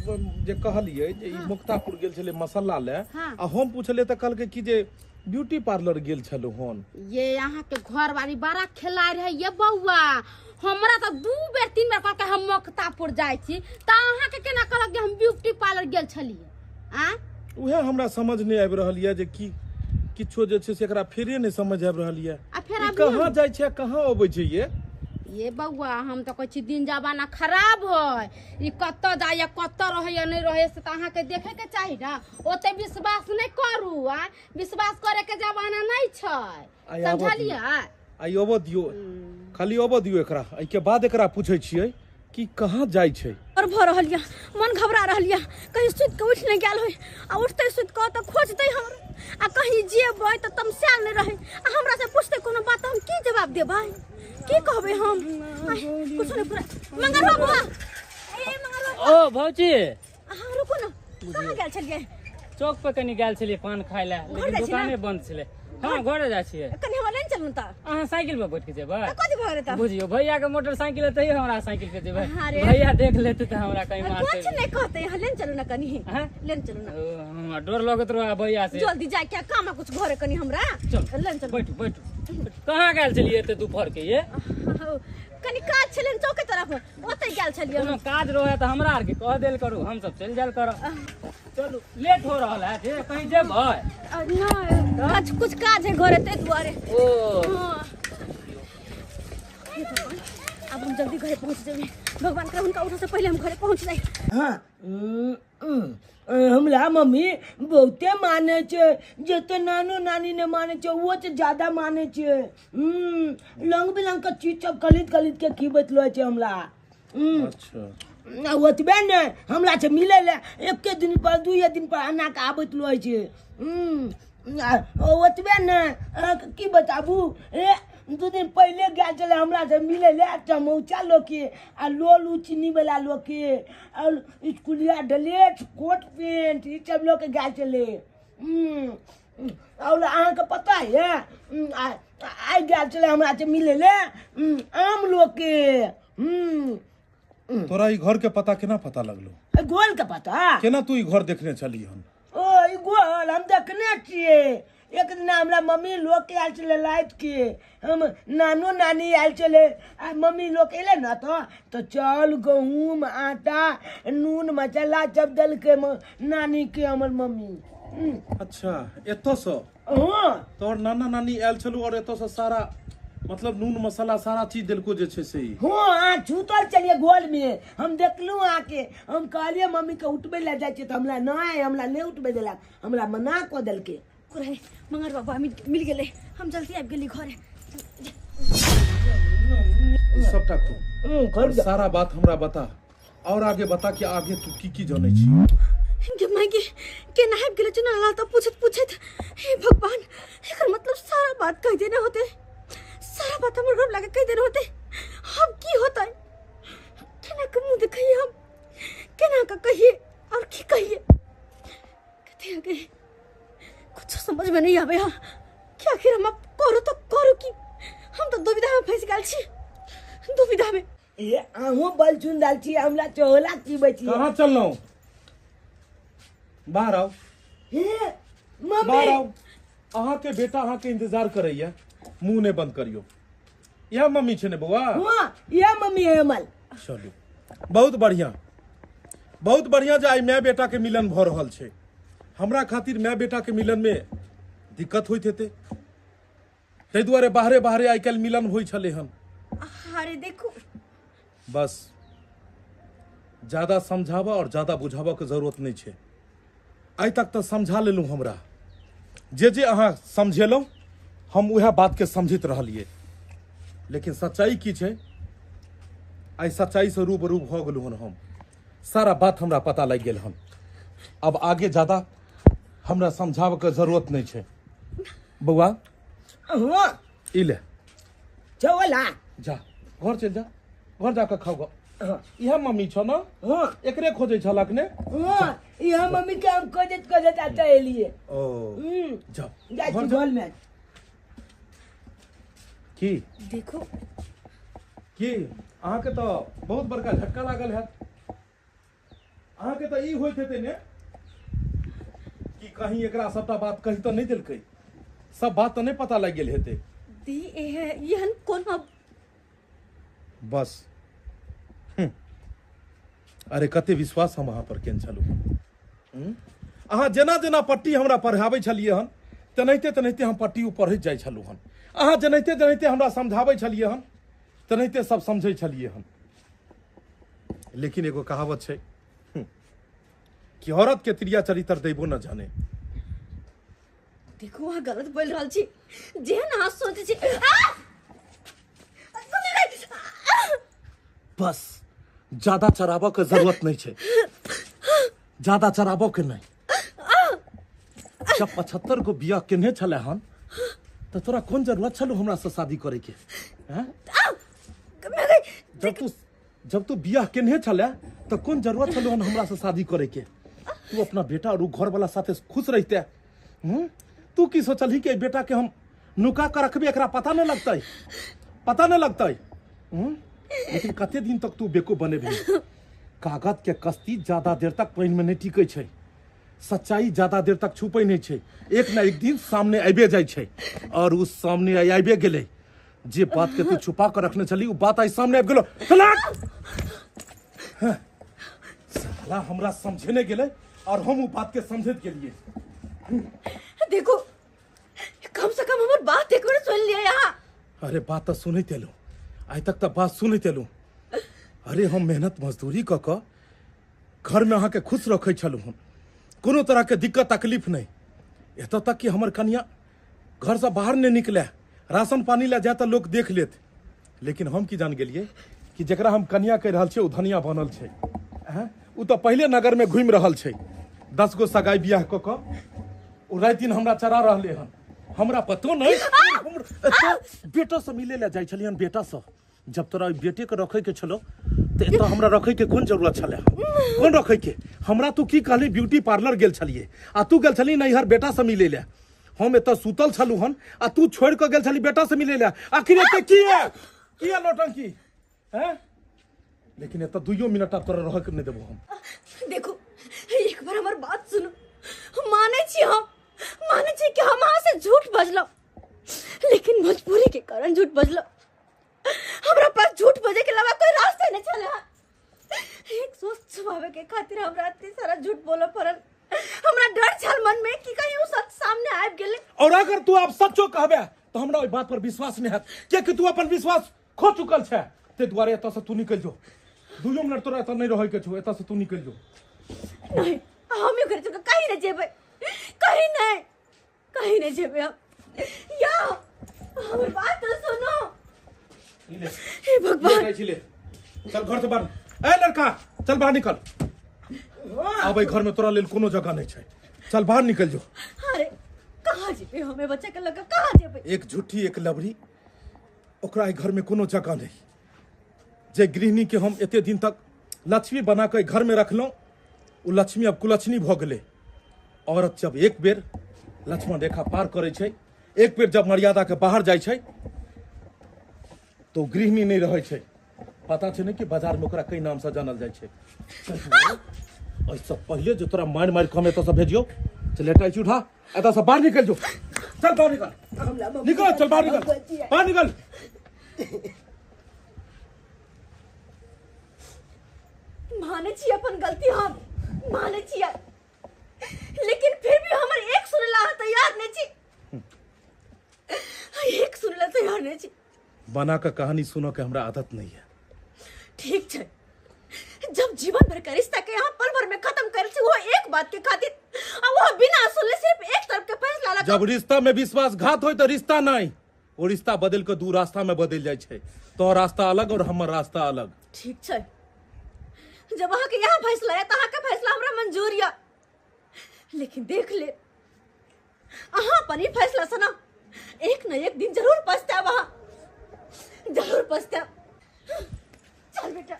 जे कहलिए जे ई मुक्तापुर गेल छलै मसाला ले आ हम पुछलिए त कहलकै कि जे ब्यूटी पार्लर गेल छलु हन। ये यहाँ के घर वाली बड़ा खेला रहे ये बौआ, हमरा तो 2 बेर 3 बेर कहलकै हम मुक्तापुर जाइ छी, त अहाँ के केना कहलक कि हम ब्यूटी पार्लर गेल छलिए? आ उएह हमरा समझ नहि आबि रहल यऽ जे की किछो जे छै से एकरा फेरे नहि समझ आबि रहल यऽ। आ फेर ई कहाँ जाइ छै आ कहाँ अबै छै ये? ये बौआ, हम तऽ कहै छी दिन जमाना खराब है, ई कतऽ जाइए कतऽ रहैए नहि रहैए से तऽ अहाँके देखैके चाही ने। ओते विश्वास नहि करू, आ विश्वास करैके जमाना नहि छै, आइ आबऽ दियौ। समझलियै? आइ अबऽ दियौ, खाली अबऽ दियौ एकरा, एहिके बाद एकरा पूछै छियै कि कहाँ जाइ छै। और भऽ रहल यऽ, मन घबरा रहल यऽ, कहीं सुति कऽ उठि नहि गेल होय, आ उठतै सुति कऽ तऽ खोजतै हमरा, आ कहीं जेबै तऽ तमसायल नहि रहै, आ हमरा से पूछतै कोनो बात तऽ हम की जवाब देबै, की कहबै हम? आइ, कुछो नहि पूरा। मंगरवा बुआ, ए मंगरवा बुआ। ओ भौजी। अहाँ रुकू ने, कहाँ गेल छलियै? चौक पर कनी गेल छलियै पान खाय लए, घर लेकिन जाइ छी ने? दुकाने बंद छलै। हँ, घरे जाइ छियै। कनी हमरा लेने चलू ने तऽ। अहाँ साइकिल पर बैठ के जेबै? तऽ कथी भऽ गेलै तऽ? बुझियौ भैया के मोटरसाइकिल है तैयो हमरा साइकिल पे जेबै। हाँ रे। भैया देख लेते तऽ हमरा कहीं मारते। कुछ नहीं कहते, यहाँ लेने चलू ना कनी। हाँ? लेने चलू ना। ओ, हमरा डर लगैत रहे भैया से। जल्दी जाए क्या काम है कुछ घरे कनी हमरा। चल। लेने चलू। बैठू बैठू। कहाँ गेल छलियै एते दोपहर के ये? कनी काज छलै चौके तरफ, ओतै गेल छलियै। कोनो काज रहे तऽ हमरा आर के कह देल करू, हम सब चलि जायल करब। चलू लेट हो रहल है, जे कहीं जेबै? नहीं, कुछ काज है घरे ते दुआरे। ओ। हाँ। हे भगवान, अब हम जल्दी घरे पहुंच जेबै। भगवान करे हुनका उठे से पहले हम घरे पहुंच जाए। हाँ, हमरा मम्मी बहुते माने छै, जते नानो नानी ने माने छै वो से ज्यादा माने छै। रंग बिरंग के चीज सब खरीद खरीद के खिबैत रहै छै हमरा। अच्छा। आ ओतबे ने, हमरा से मिलै लए एके दिन पर दुइये दिन पर अना के आबैत रहै छै। आ ओतबे ने, अहाँके की बताबू, ए 2 दिन पहिले गेल छलै हमरा से मिलै लए चमौचा लोके आ लोल उचनी वाला लोके और स्कूलिया ड्रेस कोट पेंट ई सब लोके गेल छलै। और अहाँके पता है, आइ गेल छलै हमरा से मिलै लए आम लोके। तोरा ई घर के पता केना पता लगलो? गोल के पता केना तू ई घर देखने छली हन? ओ ई गोल हम देखने छियै। एक दिन हमरा मम्मी लोग के आयल छलै राति के, हम नानो नानी आयल छलै आ मम्मी लोग एलै ने तऽ चाउर गहूँम आटा नून मसाला सब देलकै नानी के हमर मम्मी। अच्छा, एतऽ सँ? हाँ। तोहर नाना नानी आयल छलू और एतऽ सँ सारा मतलब नून मसाला सारा चीज देलको जे छै से ई? हाँ, अहाँ छूतल छलियै गोल में, हम देखलहुँ अहाँके। हम कहलियै मम्मी के उठबै लए जाइ छियै तऽ हमरा नहि, हमरा नहि उठबै देलक, हमरा मना कऽ देलकै। रहे मंगर बाबा मिल गेलै, हम जल्दी आबि गेली घरे। ई सबटा तू सारा बात हमरा बता और आगे बता कि आगे तू की की जानै छी। गे माय गे, केना आबि गेलै चुना तऽ पूछैत पूछैत। हे भगवान, एकर मतलब सारा बात कहि देने होते, सारा बात हमर घर लागे कहि देने होते। हम की होतै, केना के मुँह देखिए हम, केना के कहिए और की कहिए। कथी आगे कुछ समझ में नहीं आवे। हाँ, कि आखिर हम अब करू तो करू की, हम तो दुविधा में फंस गेल छी, दुविधा में। ए अहूँ बल चुन दाल छी, हमरा चोला की बची। कहाँ चललहुँ? बाहर आओ। हे मम्मी, बाहर आओ। अहाँ के बेटा अहाँ के इंतजार करैया, मुंह नहीं बंद करियो। यह मम्मी छे ने बौआ? हाँ, यह मम्मी है हमर। चलू बहुत बढ़िया, बहुत बढ़िया जे आइ my बेटा के मिलन भऽ रहल छै। हमरा खातिर my बेटा के मिलन में दिक्कत होइत हेतै, ताहि दुआरे बाहरे बाहरे आइ काल्हि मिलन होइ छलै हन। अरे देखू, बस ज्यादा समझाबऽ और ज्यादा बुझाबऽ के जरूरत नहीं छै। आइ तक तऽ समझा लेलहुँ, हमरा जे जे अहाँ समझेलहुँ हम उएह बात के समझैत रहलियै, लेकिन सच्चाई की छै, आइ सच्चाई से रूबरू भऽ गेलहुँ हन हम। सारा बात हमरा पता लागि गेल हन। अब आगे ज्यादा हमरा समझाबऽ के जरूरत नहीं छै। बौआ हाँ। ई ले चौला जा, घर चलि जा, घर जाकऽ खाउ गऽ। हाँ। इएह मम्मी छौ ने? हाँ। एकरे खोजै छलक ने? हाँ, इएह मम्मी के हम खोजैत खोजैत एतऽ एलियै। ओ जा, जाइ घर छी जा। घर में। की देखो की अहाँके तऽ बहुत बड़का झटका लागल हैत। अहाँके तऽ ई होइत हेतै ने कि कहीं एकरा सबटा बात कहि तऽ नहि देलकै, सब बात तऽ नहि पता लागि गेल हेतै। दी एहन कोनो बस। अरे कते विश्वास हम अहाँ पर केने छलहुँ। अहाँ जेना जेना पट्टी हमरा पढ़ाबै छलियै हन तेनाहिते तेनाहिते हम पट्टी ओ पढ़ैत जाइ छलहुँ हन। अहाँ जेनाहिते जेनाहिते हमरा समझाबै छलियै हन तेनाहिते सब समझै छलियै हन। लेकिन एगो कहावत छै कि औरत के त्रिया चरित्र दैबो न जाने। देखू अहाँ गलत बोल रहल छी, जेहन अहाँ सोचै छी। बस ज्यादा चराबऽ के जरूरत नहीं छै, ज्यादा चराबऽ के नहीं। जब 75 गो बियाह केने छले हन तो तोरा कोन जरूरत छलो हमरा से शादी करे के? हैं? जब तू बियाह केने छले तो कोन जरूरत छलो हन हमरा से शादी करे के? तू अपना बेटा और घर वाला साथे खुश रहते। तू की सोचलही कि बेटा के हम नुका कर रखबे, एकरा पता नहीं लगतै, पता नहीं लगतै। लेकिन कते दिन तक तू बेको बनेबही? कागज के कश्ती ज्यादा देर तक पानि में नहीं टिकै छै, सच्चाई ज्यादा देर तक छुपै नहीं छै, एक न एक दिन सामने आबे जाइ छै। और उस सामने आबे गेलै, जे बात के तू छुपा कर रखने छली उ बात आई सामने आबि गेलो। तलाक! साला हमरा समझे नहीं गेलै और हम उ बात के समझैत गेलियै। देखो कम से कम हमर बात एक बार सुन लिया यहाँ। अरे बात तो सुनैत एलहुँ, आइ तक तो बात सुनैत एलहुँ। अरे हम मेहनत मजदूरी कऽ कऽ घर में अहाँके खुश रखै छलहुँ हन, कोनो तरह के दिक्कत तकलीफ नहीं। एतऽ तक कि हमर कनिया घरसँ बाहर नहीं निकले, राशन पानी लए जाए तऽ लोक देख लेत। लेकिन हम की जान गेलियै कि जकरा हम कनिया कहि रहल छियै ओ धनिया बनल छै। ओ तऽ पहिले नगर में घुमि रहल छै, 10 गो सगाई बियाह कऽ कऽ ओ राति दिन हमरा चरा रहलै हन। हमरा पतो नहीं, बेटासँ मिलै लए जाइ छलियै हन। बेटासँ जब तोरा बेटे के रखे के छलो तो एतऽ हमरा रखे के कोन जरूरत छलै? कोन रखे के? हमरा तू की कहली? ब्यूटी पार्लर गेल छलियै आ तू गेल छली नैहर बेटा से मिलै लए। हम एतऽ सुतल छलहुँ हन आ तू छोड़ि कऽ गेल छली बेटा से मिलै लए। आखिर एतऽ की है, की है नौटंकी? हैं? लेकिन एतऽ 2 मिनट आब तोरा रहऽ के नहि देबो हम। देखो एक बार हमर बात सुनो, मानै छी, हम मानै छी कि हम अहाँ से झूठ बजलहुँ, लेकिन मजबूरी के कारण झूठ बजलहुँ। हमरा पास झूठ बजे के अलावा कोई रास्ता नहीं छले। एक सोच छुपावे के खातिर हमरा इतने सारा झूठ बोले पड़ल। हमरा डर छल मन में कि कहीं उ सच सामने आबि गेलै। और अगर तू आप सचो कहबे तो हमरा ओहि बात पर विश्वास नहीं हैत, कियाकि तू अपन विश्वास खो चुकल छै। ते दुआरे एतऽ से तू निकलि जो, 2 मिनट तोरा एतऽ नहीं रहै के छौ, एतऽ से तू निकलि जो। नहीं, हम घर से कहीं नहीं जेबै, कहीं नहीं, कहीं नहीं जेबै हम। या हमर बात तो सुनो। हे भगवान, चल घर से बाहर। ए लड़का चल बाहर निकल, अब घर में तोरा लेल कोनो जगह नहीं छै, चल बाहर निकल जो। अरे कहाँ जेबै हमें बच्चा के लगा, कहाँ जेबै? एक झूठी एक लबरी, ओकरा घर में कोनो जगह नहीं। जे गृहिणी के हम एते दिन तक लक्ष्मी बना के घर में रखलहुँ, ओ लक्ष्मी अब कुलक्ष्मी भऽ गेलै। औरत जब एक बेर लक्ष्मण रेखा पार करै छै, एक बेर जब मर्यादा के बाहर जाइ छै तो गृहिणी नहीं रहै छै। पता छै ने कि बाजार में ओकरा कई नाम से जानल जाइ छै। एहिसँ पहिले जे तोरा मारि मारि कऽ हम एतऽसँ भेजियौ, चल एटा उठा, एतऽसँ बाहर निकलि जो, चल बाहर निकल, निकल, चल बाहर निकल, बाहर निकल। मानै छी अपन गलती, हम मानै छियै, लेकिन फिर भी हमर एक सुनला तैयार नहीं छी, एक सुनला तैयार नहीं छी। बना का कहानी सुनो के हमरा आदत नहीं है। ठीक है, जब जीवन भर का रिश्ता के यहाँ पल भर में खत्म कर छी वो एक बात के खातिर, और वो बिना सुनले सिर्फ एक तरफ के फैसला लगा। जब रिश्ता में विश्वासघात हो तो रिश्ता नहीं, वो रिश्ता बदल के दू रास्ता में बदल जाए छै, तो रास्ता अलग और हमर रास्ता अलग। ठीक छै, जब अहाँ के यहाँ फैसला है तो अहाँ के फैसला हमरा मंजूर या, लेकिन देख ले अहाँ अपन ही फैसला सना एक न एक दिन जरूर पछताएब, अहाँ जरूर पछताएब। चल बेटा।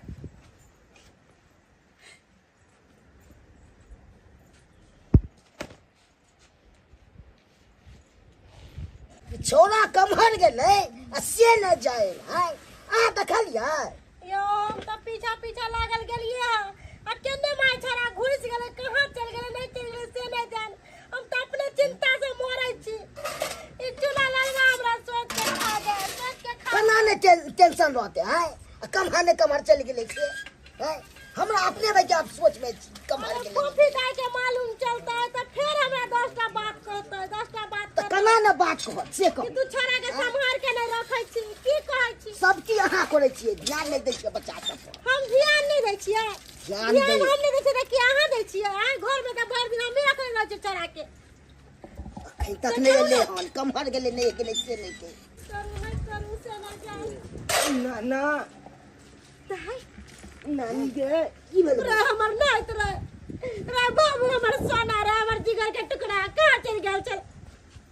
छोरा कमहर गेलै आ से न जाए। आ देखलियै यो हम तऽ पीछा पीछा लागल गेलियै आ केने माय छड़ा घुसि गेलै, कहाँ चलि गेलै नहीं चलि गेलै से नहीं जान। हम तऽ अपने चिंता से मरै छी। ई चूल्हा ललवा हमरा सोच के खा जाए, सोच के खा केना ने टेंशन रहते है, आ कमहर ने कमहर चलि गेलै से। हमरा अपने में जब सोच में कमाल के कॉफी दाई के मालूम चलता है तो फिर हमरा 10टा बात कहता है, 10टा बात त कना न बात कहत से कह कि तू छोरा के संभाल के नहीं रखै छी, की कहै छी? सब चीज अहाँ करै छियै, ध्यान नहीं दै छियै बच्चा सब पर। हम ध्यान नहीं दै छियै, ध्यान ध्यान दै। हम नहीं दै छियै त की अहाँ दै छियै? अहाँ घर में त भरि दिन हमही रखने रहै छियै छोरा के। अखन तक नहीं एलै हन, कमहर गेलै नहीं गेलै से नहीं के। करू नहीं करू से ना जाऊ। ना ना नानी गे की भेल? रे हमर नाइत रे, रे बाबू हमर सोना रे, हमर जिगर के टुकड़ा कहाँ चलि गेल छल?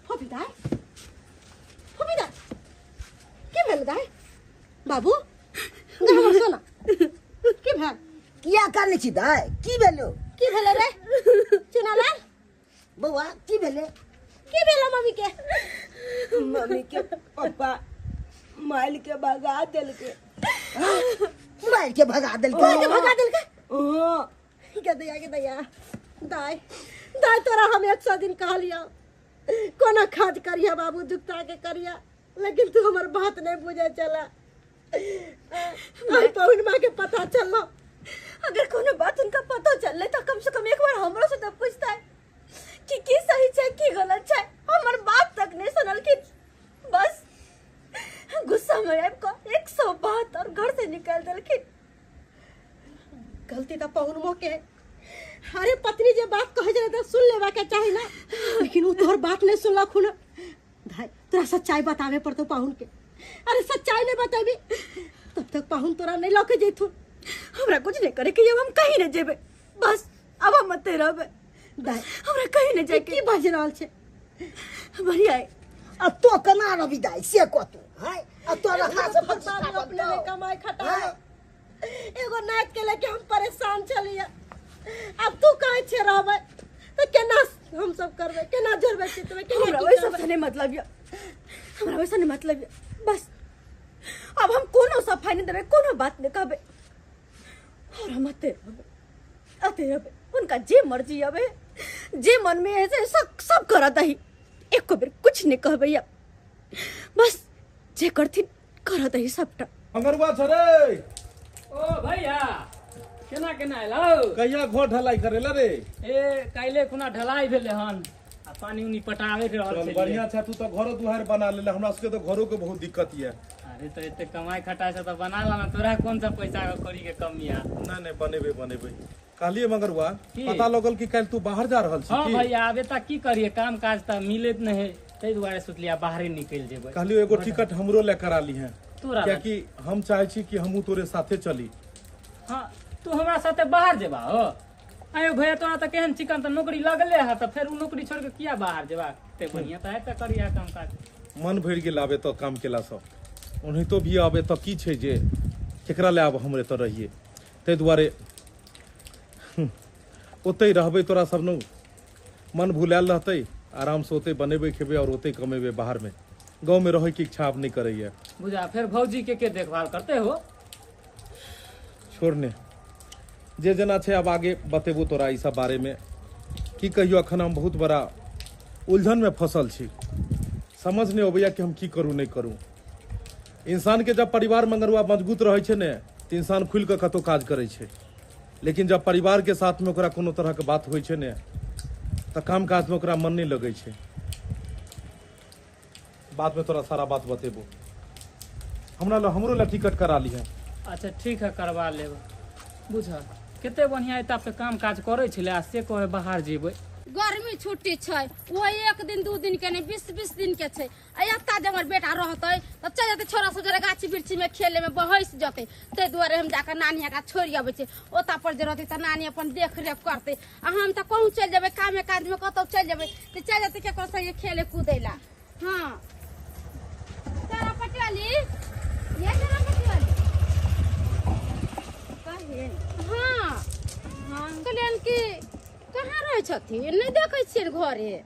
फूफी दाई, फूफी दाई, की भेल दाई? बाबू गे हमर सोना की भेल? किया कानै छी दाई? की भेलो? की भेल रे चुनालाल बौआ? की भेलै? की भेल मम्मी के? मम्मी के पप्पा माइल के भगा देलकै। माइल के भगा देलकै? माइल के भगा देलकै? हाँ। के दैया, के दैया दाई, दाई तोरा हम 100 दिन कहलियौ कोना काज करिया बाबू, जुगता के करिया, लेकिन तू हमर बात नहीं बुझे चला। आई पहुन माँ के पता चललो, अगर कोनो बात उनका पता चलले तो कम से कम एक बार हमरो से तो पूछता है कि की सही छै की गलत छै। हमर बात तक नहीं सुनलखिन, बस गुस्सा में आबि कऽ 100 बात और घर से निकाल देलखिन। गलती तो पहुन मोह के है। अरे पत्नी जे बात कहे छलै तऽ सुन लेबा के चाही ना, लेकिन उ तोहर बात नहीं सुनलक हुन। भाई तोरा सच्चाई बतावे पड़तो पाहुन के। अरे सच्चाई नहीं बतेबी तब तक पाहुन तोरा नहीं लऽ के जैथुन। हमरा कुछ नहीं करे के, हम कहीं नहीं जेबे, बस अब हम मते रहबे। दाई हमरा कहीं नहीं जाए के। की बाजि रहल छै? बढ़िया है। अब तो केना रहबी दाई से कह तू? हाय अब तो रहला से बाबू अपने नहीं कमाई खटाई, एगो नाच के लेके हम परेशान छलियै। अब तू कहै छै रहबै तऽ केना हम सब करबै, केना जोड़बै चितबै, केना हमरा की ओहि सब करबै? से नहीं मतलब यऽ, हमरा ओहि से नहीं मतलब यऽ। बस अब हम कोनो सफाई नहीं देबै, कोनो बात नहीं कहबै और हम अते रहबै, अते रहबै। उनका जे मर्जी आवे, जे मन में है से सब सब करत दही, एको बेर कुछ नहीं कहबै यऽ। बस जे करथिन करत दही सबटा। मंगरुआ छ रे। ओ भैया केना केना एलौ? कहिया घर ढलाई करेला रे? ए काल्हि खुना ढलाई भेलै हन आ पानी उनी पटाबे के रहल चल छलियै। बढ़िया छै, तू तो घरो दुआर बना लेले, हमरा सबके तो घरो के बहुत दिक्कत ये। अरे तो एते कमाई खटाई से तो बना ला ना, तोरा कौन सा पैसा के कौड़ी के कमी है? नहीं नहीं बनेबे बनेबे। कहलिए मंगरुआ की? पता लगल कि काल्हि तू बाहर जा रहल छी हाँ की? भैया आबे ता की करिए, काम काज त मिलत नहीं है, ताहि दुआरे सोचलियै बाहरे निकलि जेबै। कहलियो एगो टिकट हमरो ले करा ली है, तोरा कियाकि हम चाहे छी कि हमहू तोरे साथे चली। हाँ तू हमरा साथे बाहर जेबा हो? आयो भैया तोरा त केहन चिकन त नौकरी लगले है, त फेर उ नौकरी छोड़ के किया बाहर जेबा? ते बढ़िया त है त करिया काम काज। मन भरि गेल आबे तो काम केला सब, ओनाहितो भी आबे तो की छै जे केकरा ले आब हमरे तऽ रहिए, ताहि दुआरे ओतहि रहबै। तोरा सब नु मन भुलायल रहतै, आराम से ओतहि बनेबै खेबै और ओतहि कमेबै। बाहर में गाँव में रहै के इच्छा आब नहीं करैया। बुझा फेर भौजी के देखभाल करते हो? छोड़ने जे जेना छै आब आगे बतेबो तोरा ई सब बारे में। की कहियो अखन हम बहुत बड़ा उलझन में फसल छी, समझ नहीं अबैया कि हम की करू नहीं करू। इंसान के जब परिवार मंगरुआ मजबूत रहै छै ने तऽ इंसान खुलि कऽ कतहु काज करै छै, लेकिन जब परिवार के साथ में ओकरा कोनो तरह के बात होइ छै ने तऽ काम काज में ओकरा मन नहीं लगै छै। बाद में तोरा सारा बात बतेबो। हमरा ला हमरो ला टिकट करा लिहे। अच्छा ठीक है करवा लेब। बुझल कते बढ़िया एता पे काम काज करै छलै आ से कहे बाहर जेबै। गर्मी छुट्टी छै, वो 1 दिन 2 दिन के नहीं 20-20 दिन के छै। आ एता जे हमर बेटा रहतै तऽ चलि जेतै छोरा सब जरे गाछी वृक्षी में खेले में बहस जेतै, ताहि दुआरे हम जाकऽ नानी का छोड़ि अबै छै। ओतऽ पर जे रहतै तऽ नानी अपन देख रेख करतै, आ हम तऽ कहूँ चलि जेबै कामे काजमे कतहु चलि जेबै तऽ चलि जेतै केकरो संगे खेले कूदै ला। हाँ तारा पटियाली, ये तारा पटियाली। हाँ हाँ कहलियनि कि कहाँ रहै छथिन? नहि देखै छियनि घरे।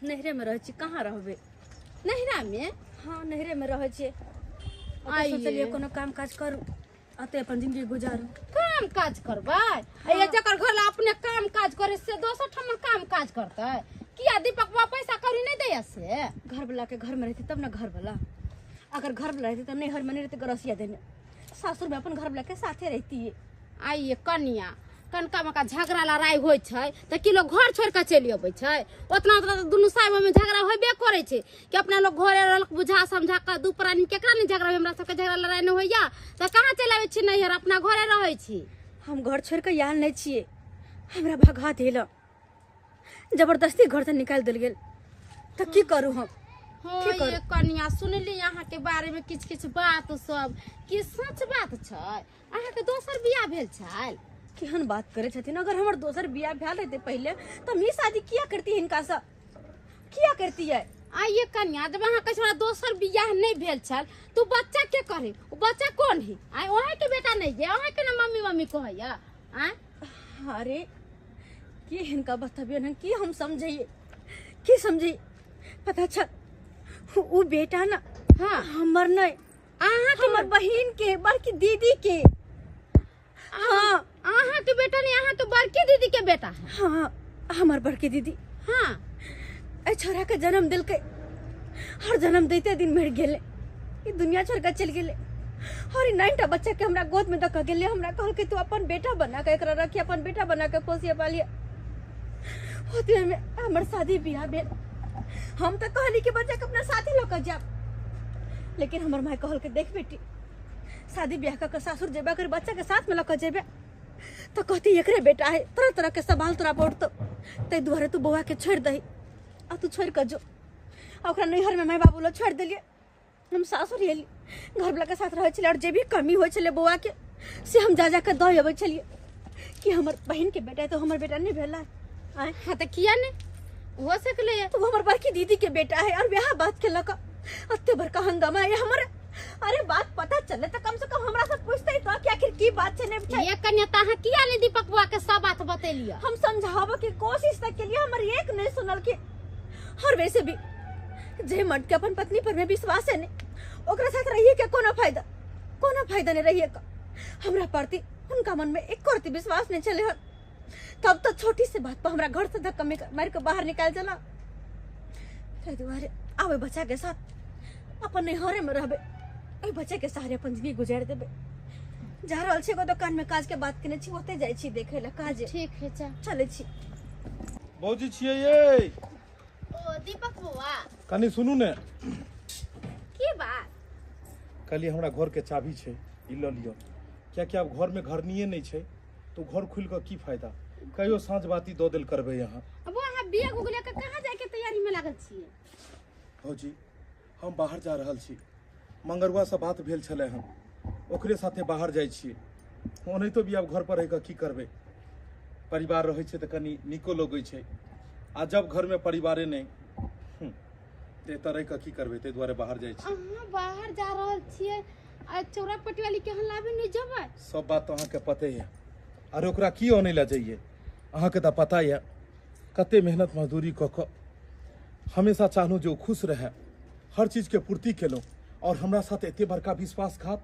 नैहरे में रहै छी, कहाँ रहबै? नैहरा में? हाँ नैहरे में रहै छियै। आइये। सोचलियै कोनो काम काज करू, अते अपन जिंदगी गुजारू। काम काज करबै? आ जकर घर ला अपने काम काज करे से दोसर ठाम काम काज करतै? किया दीपक बाबा पैसा कौड़ी नहीं दैया से? घर वाला के घर में रहती तब ना घर वाला, अगर घर वाला रहती तब नैहर में नहीं रहती गरसिया देने, सासुर में अपन घर वाला के साथे रहती है। आइए कनिया कनका मका झगड़ा लड़ाई होइ छै तऽ की लोग घर छोड़ि कऽ चलि अबै छै? ओतना ओतना तऽ दुनू साहेबमे झगड़ा होबे करै छै कि अपना लोग घरे रहल बुझा समझा कऽ दू प्राणी केकरा नहि झगड़ा होइया? हमरा सबके झगड़ा लड़ाई नहि होइया तऽ कहाँ चलि आबै छी नैहर, अपना घरे रहै छी। हम घर छोड़ि कऽ आयल नहि छियै, हमरा भगा देल, जबरदस्ती घर से निकालि देल गेल, तऽ की करू हम? हाँ ये कनिया सुनली अहाँ के बारे में किछ किछ बात सब, की सच बात छै? अहाँ के दोसर बियाह भेल छै? केहन बात करै छथिन? अगर हमर दोसर बियाह भेल रहते पहिले तऽ हम ई शादी किया करती हिनका से, किया करतियै? आ ये कनिया जब अहाँ कहै हमरा दोसर बियाह नहीं भेल छल तो बच्चा के करे? ओ बच्चा कौन है? आय ओहे के बेटा नहीं है, ओहे के ना मम्मी मम्मी कहैया? आय अरे की हिनका बतबियन हन, की हम समझिए, की समझिए? पता चल उ बेटा ना हाँ हमर नहीं, अहाँ के हमर बहिन के, बड़की दीदी के। हाँ अहाँ के बेटा नहीं, अहाँ के बड़की दीदी के बेटा है। हाँ हमर बड़की दीदी। हाँ ए छोरा के जन्म दिलकै, हर जन्म देते दिन मर गेले, ई दुनिया छोड़ के चल गेले, और ई 9टा बच्चा के हमरा गोद में दक गेले। हमरा कहलकै तू अपन बेटा बना के एकरा रखी, अपन बेटा बना के पोसिए पालिए। होते में हमर शादी बियाह भेल, हम तो कहली कि बच्चा के अपना साथे लऽ के जाब, लेकिन हमर माय कहलकै देख बेटी शादी बियाह कऽ के सासुर जेबे, अगर बच्चा के साथ में लऽ के जेबे तो कहती एकरे बेटा है, तरह तरह के सवाल तोरा पड़तो, ताहि दुआरे तू बौआ के छोड़ि दही आ तू छोड़ि कऽ जो। आ ओकरा नैहर में माय बाबू लग छोड़ि देलियै, हम सासुर एली, घरवला के साथ रहै छलियै, और जे भी कमी होइ छलै बौआ के से हम जा जा के दऽ अबै छलियै कि हमर बहिन के बेटा है तो हमर बेटा नहीं भेला। आँय हाँ तो किया नहीं हो सकले है? तो हमर बड़की दीदी के बेटा है, और वह बात के लऽ अते बड़का हंगामा है हमर। अरे बात पता चले तो कम से कम हमरा से पूछते तो कि आखिर की बात छै नहीं छै। ये कन्या त अहाँ किया नहीं दीपक बुआ के सब बात बतेलियै? हम समझाबऽ के कोशिश तक के लिए हमर एक नहीं सुनल के। और वैसे भी जे मर्द के अपन पत्नी पर में विश्वास है नहीं, ओकरा साथ रहिए के कोनो फायदा, कोनो फायदा नहीं रहिए का। हमरा प्रति उनका मन में एक रत्ती विश्वास नहीं चले हन, तब तो छोटी से बात पर हमरा घर से धक्का मार के बाहर निकाल चला। ताहि दुआरे आवे बच्चा के साथ अपन नैहरे में रहबे, एहि बच्चा के सहारे अपन जिंदगी गुजारि देबे। जा रहल छी एगो दुकान में काज के बात केने छी, ओते जाइ छी देखे ला काज। ठीक है चा चलै छी। भौजी छियै ये। ओ दीपक बुआ कनी सुनू ने। की बात? कहलियै हमरा घर के चाभी छै, ई लऽ लिअ, कियाकि आब घर में घरनिये नहीं छै तो घर खुलि कऽ की फायदा। कहियो साँझ बाती दऽ देल करबै अहाँ। अब अहाँ बिया गुगले के कहाँ जाय के तैयारी में लागल छियै? भौजी हम बाहर जा रहल छी, मंगरुआ से बात भेल छलै हन, ओकरे साथे बाहर जाइ छियै। ओनाहितो भी आब घर पर रहि कऽ की करबै, परिवार रहै छै तऽ कनी नीको लगै छै, आ जब घर में परिवारे नहि तऽ एतऽ रहि कऽ की करबै, ताहि दुआरे बाहर जाइ छी। अहाँ बाहर जा रहल छियै आ चौरा पट्टी वाली के लाबे नहीं जेबै? सब बात तऽ अहाँके पते यऽ। अरे ओकरा की अनै लए जइयै, अहाँके तऽ पता यऽ कते मेहनत मजदूरी कऽ कऽ हमेशा चाहलहुँ जे ओ खुश रहए, हर चीजके पूर्ति केलहुँ, और हमरा साथ एते बड़का विश्वासघात।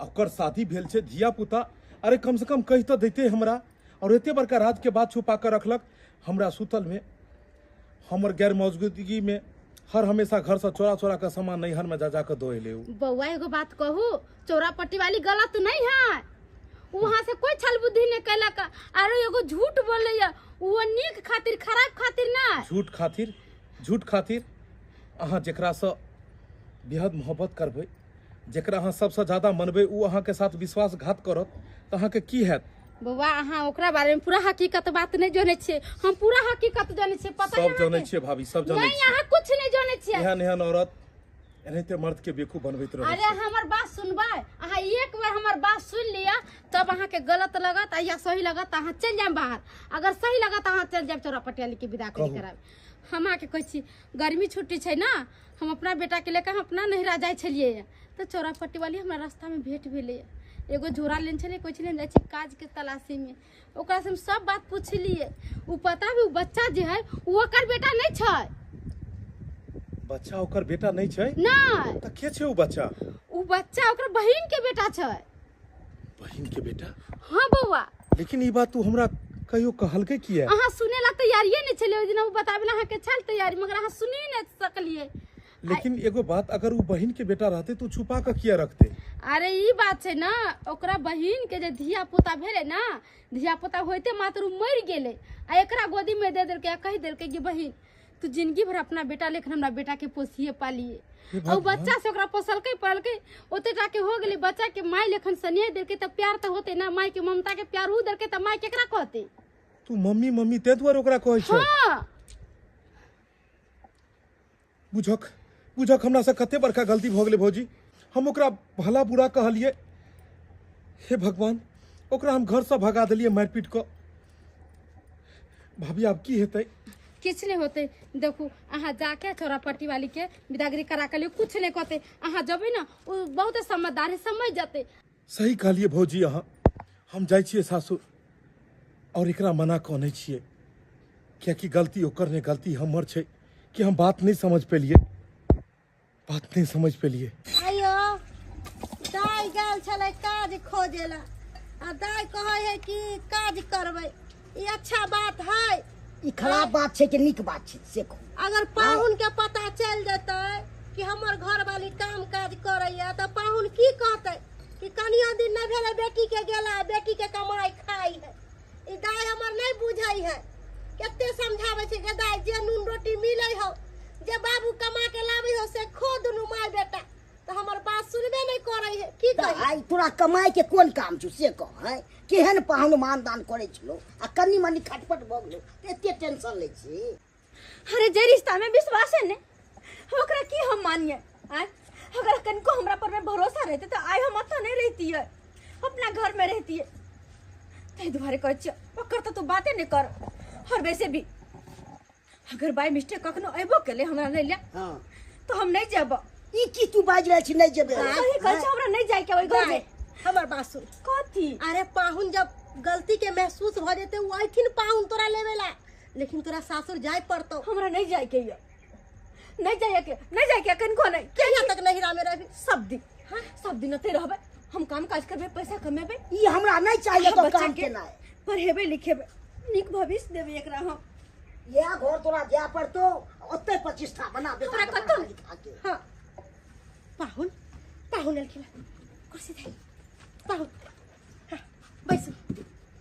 ओकर शादी भेल छै, धिया पुता, अरे कम से कम कहि तऽ दैते हमरा, और एते बड़का राज के बात छुपा कऽ रखलक। हमरा सुतल में हमर गैर मौजूदगी में हर हमेशा घर से चोरा चोरा के सामान नैहर में जा जा कऽ दऽ एलै उ। बौआ एगो बात कहू, चौरा पट्टी वाली गलत नहीं है, वहाँ से कोई छल बुद्धि नहीं कैलक, आरो एगो झूठ बोलैया वो नीक खातिर खराब खातिर ना। झूठ खातिर, झूठ खातिर अहाँ जेकरा से बेहद मोहब्बत करबै, जेकरा अहाँ सबसे ज्यादा मनबै, उ अहाँ के साथ विश्वासघात करत तऽ अहाँके की हैत? बौआ अहाँ ओकरा बारे में पूरा हकीकत बात नहीं जानै छियै, हम पूरा हकीकत जानै छियै। पता सब जानै छियै भाभी, सब जानै नहीं छियै। अहाँ कुछ नहीं जानै छियै। एहन एहन औरत एनाहिते मर्द के बेवकूफ बनबैत रहै। अरे हमर बात सुनबै, अहाँ एक बार हमर बात सुन लिअ तब अहाँके गलत लगत या सही लगत अहाँ चलि जायब बाहर, अगर सही लगत अहाँ चलि जायब चौरा पटियाली के विदा करी कराब। हम अहाँके कहै छी गर्मी छुट्टी छै ना, हम अपना बेटा के लेकर हम अपना नैहरा जाइ छलियै तऽ चौरा पट्टी वाली हमरा रास्ता में भेंट भेलै, एगो झोरा लेने छलियै, कहै छलियै हम जाइ छी काज के तलाशी में, ओकरा से हम सब बात पुछलियै, उ पता भी उ बच्चा जे है उ ओकर बेटा नहीं छै। बच्चा ओकर बेटा नहीं छै? नहीं। तऽ के छै उ बच्चा? उ बच्चा ओकर बहिन के बेटा छै। बहिन के बेटा? हाँ बौआ। लेकिन ई बात तू हमरा कहियो कहलकै किया? अहाँ सुने ला तैयारिये नहीं छलियै, ओहि दिन हम बताबे ला अहाँके छल तैयारी, मगर अहाँ सुनि नहि सकलियै। लेकिन एगो बात, अगर वो बहिन के बेटा रहते तो छुपा के किया रखते? अरे ई बात छै ना, ओकरा बहिन के जे धिया पुता भेलै ना, धिया पुता होइते मात्र उ मरि गेलै आ एकरा गोदी में दे देलकै आ कहि देलकै कि बहिन तू जिंदगी भर अपना बेटा लेकिन हमरा बेटा के पोसिए पालिए। और बच्चा से ओकरा पोसलकै पालकै ओते टा के हो गेलै, बच्चा के माय लेखन स्नेह देलकै तऽ प्यार तऽ होते ना, माय के ममता के प्यार उ देलकै तऽ माय केकरा कहतै? तू मम्मी मम्मी ते दुआरे ओकरा कहै छै? हाँ। बुझक बुझक हमरा से कते बड़का गलती भऽ गेलै भौजी, हम ओकरा भला बुरा कहलियै। हे भगवान, ओकरा हम घर से भगा देलियै मारि पीट कऽ। भाभी आब की हेतै? किछु नहीं होते। देखू अहाँ जाके चौरापट्टी वाली के विदागरी करा के लियो, कुछ नहीं कहते। अहाँ जबे ना उ बहुत समझदार है, समझ जाते। सही कहलियै भौजी अहाँ। हम जाइ छियै सासुर और एकरा मना कऽ नै छियै, कियाकि गलती ओकर नहि, गलती हमर छै कि हम बात नहीं समझ पेलियै, बात नहीं समझ पेलियै। आइयो दाइ गेल छलै काज खोजे ला आ दाइ कहै है कि काज करबै, ई अच्छा बात है? ई खराब बात छै कि नीक बात छै से कहू? अगर पाहुन के पता चल जेतै कि हमर घरवाली काम काज करैया तऽ पाहुन की कहतै कि कनिया दिन नहि भेलै बेटी के गेला, बेटी के कमाई खाई है। ई दाइ हमर नहीं बुझै है, कते समझाबै छै कि दाइ जे नून रोटी मिलै हो, जे बाबू कमा के लाबै हो से खो दुनू माय बेटा, तऽ हमर बात सुनबे नहीं करै है। की कही? आइ तोरा कमाई के कोन काम छौ से कह? है केहन पाहुन मानदान करै छलो आ कनी मनी खटपट भऽ गेलो तऽ एते टेंशन लै छी। अरे जे रिश्ता में विश्वास है ने ओकरा की हम मानिए? आय अगर कनको हमरा पर में भरोसा रहते तो आइ हम अतऽ नहीं रहती है, अपना घर में रहती है। ताहि दुआरे कहै छियै ओकर तऽ तू बाते नहीं कर। और वैसे भी अगर बाय मिस्टेक कखनो अयबो केलै हमरा लै ले हाँ तो हम नहीं जेब। ई की तू बाजि रहल छी नहीं जेबै? सही कहै छियै, हमरा नहीं जाय के ओहि घर में। हमर बात सुन। कथी? अरे पाहुन जब गलती के महसूस भ जेते उ अयथिन पाहुन तोरा लेवेला, लेकिन तोरा सासुर जाय पड़तौ। हमरा नहीं जाय के ये, नहीं जाय के, नहीं जाय के कनको नहीं। कहिया तक नहिरा में रहबी? सब दिन, हाँ सब दिन ओतै रहबै हम, काम काज करबै, पैसा कमेबै। ई हमरा नहीं चाहिए तो काम केनाइ, पढ़ेबै लिखेबै, नीक भविष्य देबै एकरा हम। इएह घर तोरा जाय पड़तौ, ओतै प्रतिष्ठा बना दे हमरा कतौ। हाँ पाहुन पाहुन एलखिन, कुर्सी दे पाहुन। हाँ बैसू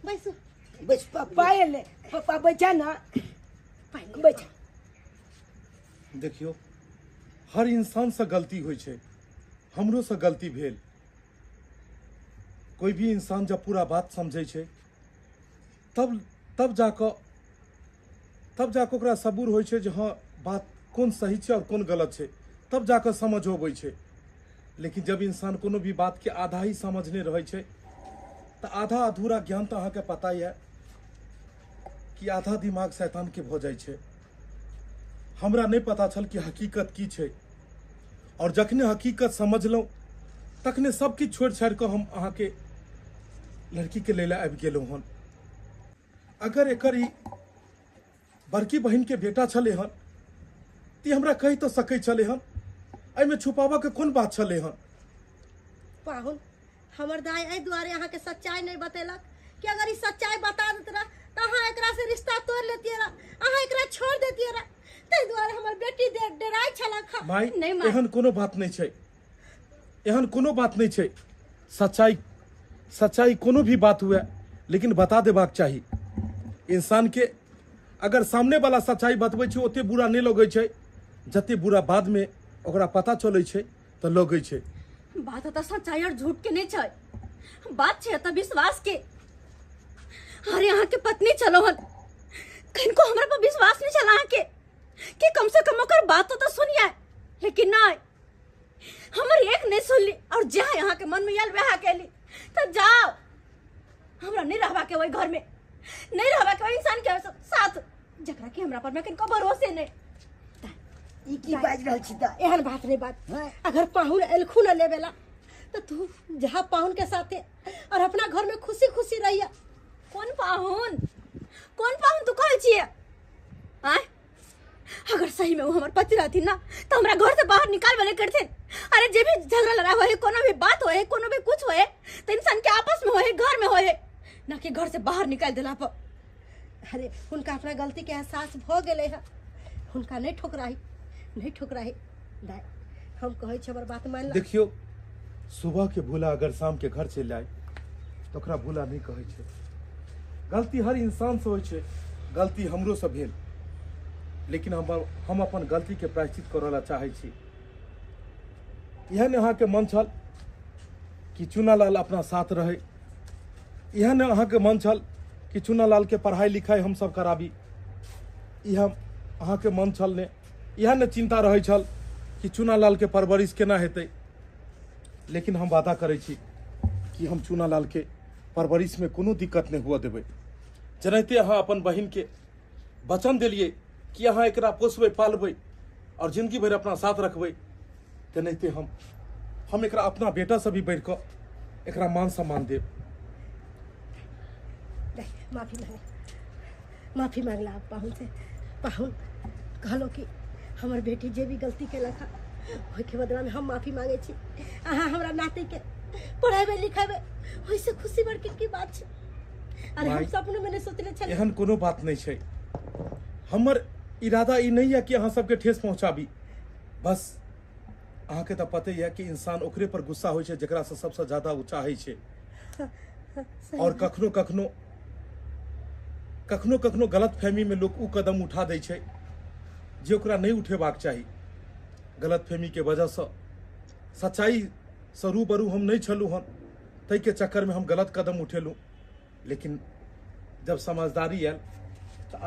बैसू बैस। पप्पा एलै, पप्पा बैठा ना, बैठा। देखियो हर इंसान से गलती होइ छै, हमरो से गलती भेल। कोई भी इंसान जब पूरा बात समझै छै तब तब जाकऽ ओकरा सबूर होइ छै जे हाँ बात कोन सही छै और कोन गलत छै, तब जाकऽ समझ अबै छै। लेकिन जब इंसान कोनो भी बात के आधा ही समझने रहै छै तऽ आधा अधूरा ज्ञान तऽ अहाँके पता यऽ कि आधा दिमाग शैतान के भऽ जाइ छै। हमरा नहि पता छल कि हकीकत की छै, और जखने हकीकत समझलहुँ तखने सब किछु छोड़ि छाड़ि कऽ हम अहाँके लड़की के लै लए आबि गेलहुँ हन। अगर एकर ई बड़की बहिन के बेटा छलै हन तऽ हमरा कहि तऽ सकै छलै हन, एहिमे छुपाबऽ के कोन बात छलै हन? पाहुन हमर दाइ एहि दुआरे अहाँके सच्चाई नहीं बतेलक कि अगर ई सच्चाई बता देत रह तऽ अहाँ एकरा से रिश्ता तोड़ लेतियै रह, अहाँ एकरा छोड़ देतियै रह। ताहि दुआरे हमर बेटी डराइ छलक। माय एहन कोनो बात नहीं छै, एहन कोनो बात नहीं छै। सच्चाई सच्चाई कोनो भी बात हुए लेकिन बता देबाक चाही इंसान के। अगर सामने वाला सच्चाई बतबै छै ओते बुरा नहीं लगै छै जते बुरा बाद में ओकरा पता चलै छै तऽ लगै छै। बात तऽ सच्चाई और झूठ के नहीं छै, बात छै तऽ विश्वास के। अरे अहाँ के पत्नी छलो हन, कनको हमरा पर विश्वास नहीं छल अहाँ के कि कम से कम ओकर बात तो सुनिए, लेकिन नहीं हमर एक नहीं सुनली और जहाँ यहाँ के मन में आयल वह केली। तो जाओ, हमरा नहीं रहबा के वही घर में, नहीं रहबा के वही इंसान के साथ जकरा के हमरा पर में कनको भरोसे नहीं। ई की बाजि रहल छी? एहन बात नहीं बात। अगर पाहुन एलखुन लेवेला तो तू जहाँ पाहुन के साथे और अपना घर में खुशी खुशी रहिया। कौन पाहुन? कौन पाहुन तू कहै छियै? आय अगर सही में वो हमार पति रहथिन ना तो हमरा घर से बाहर निकाल वाले करथिन। अरे जे भी झगड़ा लड़ाई होए, कोनो भी बात होए, कोनो भी कुछ होए तो इंसान के आपस में होए, घर में होए, ना कि घर से बाहर निकाल देला पर। अरे उनका अपना गलती के एहसास भ गेलै है, उनका नहीं ठुकराही, नहीं ठुकराही, दाइ हम कहै छी हमर बात मान। देखियो सुबह के भूला अगर शाम के घर चलि आए तो ओकरा भूला नहीं कहै छै। गलती हर इंसान से होइ छै, गलती हमरो से भेल, लेकिन हम अपन गलती के प्रायश्चित करऽ ला चाहै छी। इएह ने अहाँके मन छल कि चुनालाल अपना साथ रहे, इएह ने अहाँके मन छल कि चुनालाल के पढ़ाई लिखाई हम सब कराबी, इएह अहाँके मन छल ने, इएह ने चिंता रहै छल कि चुनालाल के परवरिश केना हेतै। लेकिन हम वादा करै छी कि हम चुनालाल के परवरिश में कोनो दिक्कत नहीं हुआ देबै। जेनाहिते अहाँ अपन बहिन के वचन देलियै कि अहाँ एकरा पोसबै पालबै और जिंदगी भरि अपना साथ रखबै, तेनाहिते हम एकरा अपना बेटा से भी बढ़ि कऽ एकरा मान सम्मान देब। माफी मांग, माफी मांगला पाहुन से। पाहुन कहलो कि हमर बेटी जे भी गलती केलक हँ ओहिके बदला में हम माफी मांगे छी। अहाँ हमरा नाती के पढ़ेबै लिखेबै ओहिसँ खुशी बड़के की बात छै। अरे हम सपनो में नहीं सोचने छलियै। एहन कोनो बात नहीं छै। हमर इरादा ई नहीं है कि अहाँ सबके ठेस पहुँचाबी, बस अहाँके तऽ पते यऽ कि इंसान ओकरे पर गुस्सा होइ छै जकरा से सबसे ज्यादा ओ चाहै छै। और कखनो कखनो कखनो कखनो गलतफहमी में लोग उ कदम उठा दै छै जे ओकरा नहीं उठेबाक चाही। गलतफहमी के वजह से सच्चाई से रूबरू हम नहीं छलहुँ हन, ताहिके चक्कर में हम गलत कदम उठेलहुँ। लेकिन जब समझदारी आयल तऽ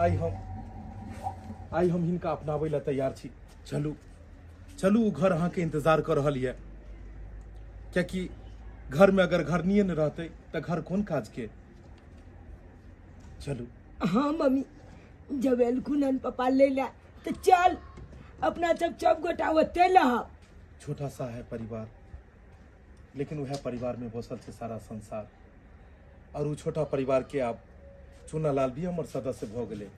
आइ हम हिनका अपनाबै लए तैयार छी। चलू चलू, ओ घर अहाँके इंतजार कऽ रहल यऽ, कियाकि घरमे अगर घरनिये नहि रहतै तऽ घर कोन काज के। चलू। हाँ मम्मी, जब एलखुन हन पप्पा ले ला तो चल अपना सब सब गोटा ओते लहब। छोटा सा है परिवार, लेकिन वह परिवार में बसल छै सारा संसार। और वो छोटा परिवार के आब चुनालाल भी हमर सदस्य भऽ गेलै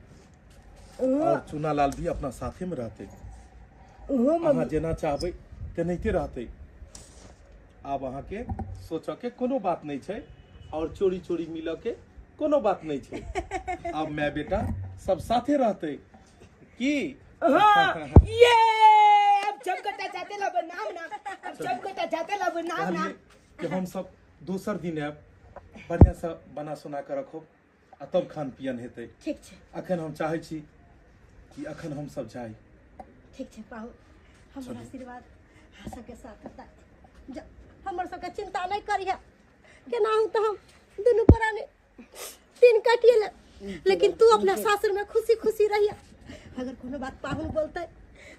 और चुनालाल भी अपना साथे में रहते। अहाँ जेना चाहबै तेनाहिते रहतै। आब अहाँके सोचऽ के कोनो बात नहीं छै और चोरी चोरी मिलऽ के कोनो बात नहीं छै। आब my बेटा सब साथे रहतै की। हाँ, ये अब सब गोटा साथे लब नाम नाम, अब सब गोटा साथे लब नाम नाम। कि हम सब दोसर दिन आयब, बढ़िया से बना सुना के रखो आ तब खान पियन हेतै। ठीक छै। अखन हम चाहै छी कि अखन हम सब जाई। ठीक छै पाहुन, हमर आशीर्वाद अहाँ सबके साथ होता। हमर सबके चिंता नहीं करिहे, केनाहु तऽ हम दुनू प्राणी तीन काटिए ले, लेकिन तू अपना सासुर में खुशी खुशी रहिए। अगर कोनो बात पाहुन बोलते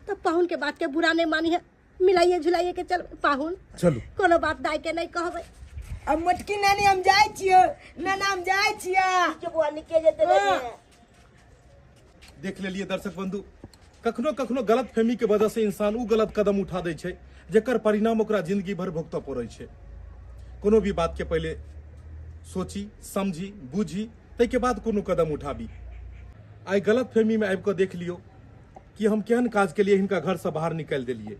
तो पाहुन के बात के बुरा नहीं मानिहे, मिलाइए झुलाइए के चल पाहुन। चलू, कोनो बात दाई के नहीं कहबै। अब मोटकी नानी हम जाय छियै, नाना हम जाय छियै। बुआ निकल जेतै। देख लेलिए दर्शक बंधु, कखनो कखनो गलतफहमी के वजह से इंसान उ गलत कदम उठा दै छै जेकर परिणाम ओकरा जिंदगी भर भुगतऽ पड़ै छै। कोनो भी बात के पहले सोची समझी बूझी ताहिके बाद कोनो कदम उठाबी। आइ गलतफहमी में आबि कऽ देख लियौ कि हम केहन काज के लिए हिनका घर से बाहर निकालि देलियै,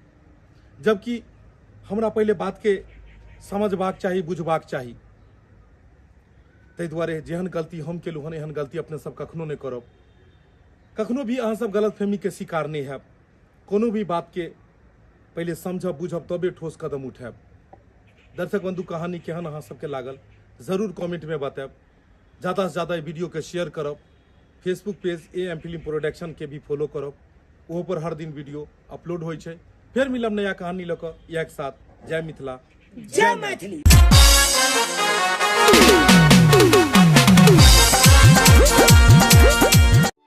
जबकि हमरा पहिले बात के समझबाक चाही, बुझबाक चाही। ताहि दुआरे जेहन गलती हम केलहुँ हन एहन गलती अपने सब कखनो नहि करब। कखनो भी अहाँ सब गलतफहमी के शिकार नहीं हैब। कोनो भी बात के पहले समझब बुझब तबे ठोस कदम उठायब। दर्शक बंधु, कहानी केहन अहाँ सबके लागल जरूर कमेंट में बतायब। ज़्यादा से ज़्यादा वीडियो के शेयर करब। Facebook page AM film production के भी फॉलो करब, ओहो पर हर दिन वीडियो अपलोड होइ छै। फेर मिलब नया कहानी लऽ कऽ इएह के साथ। जय मिथिला, जय मैथिली।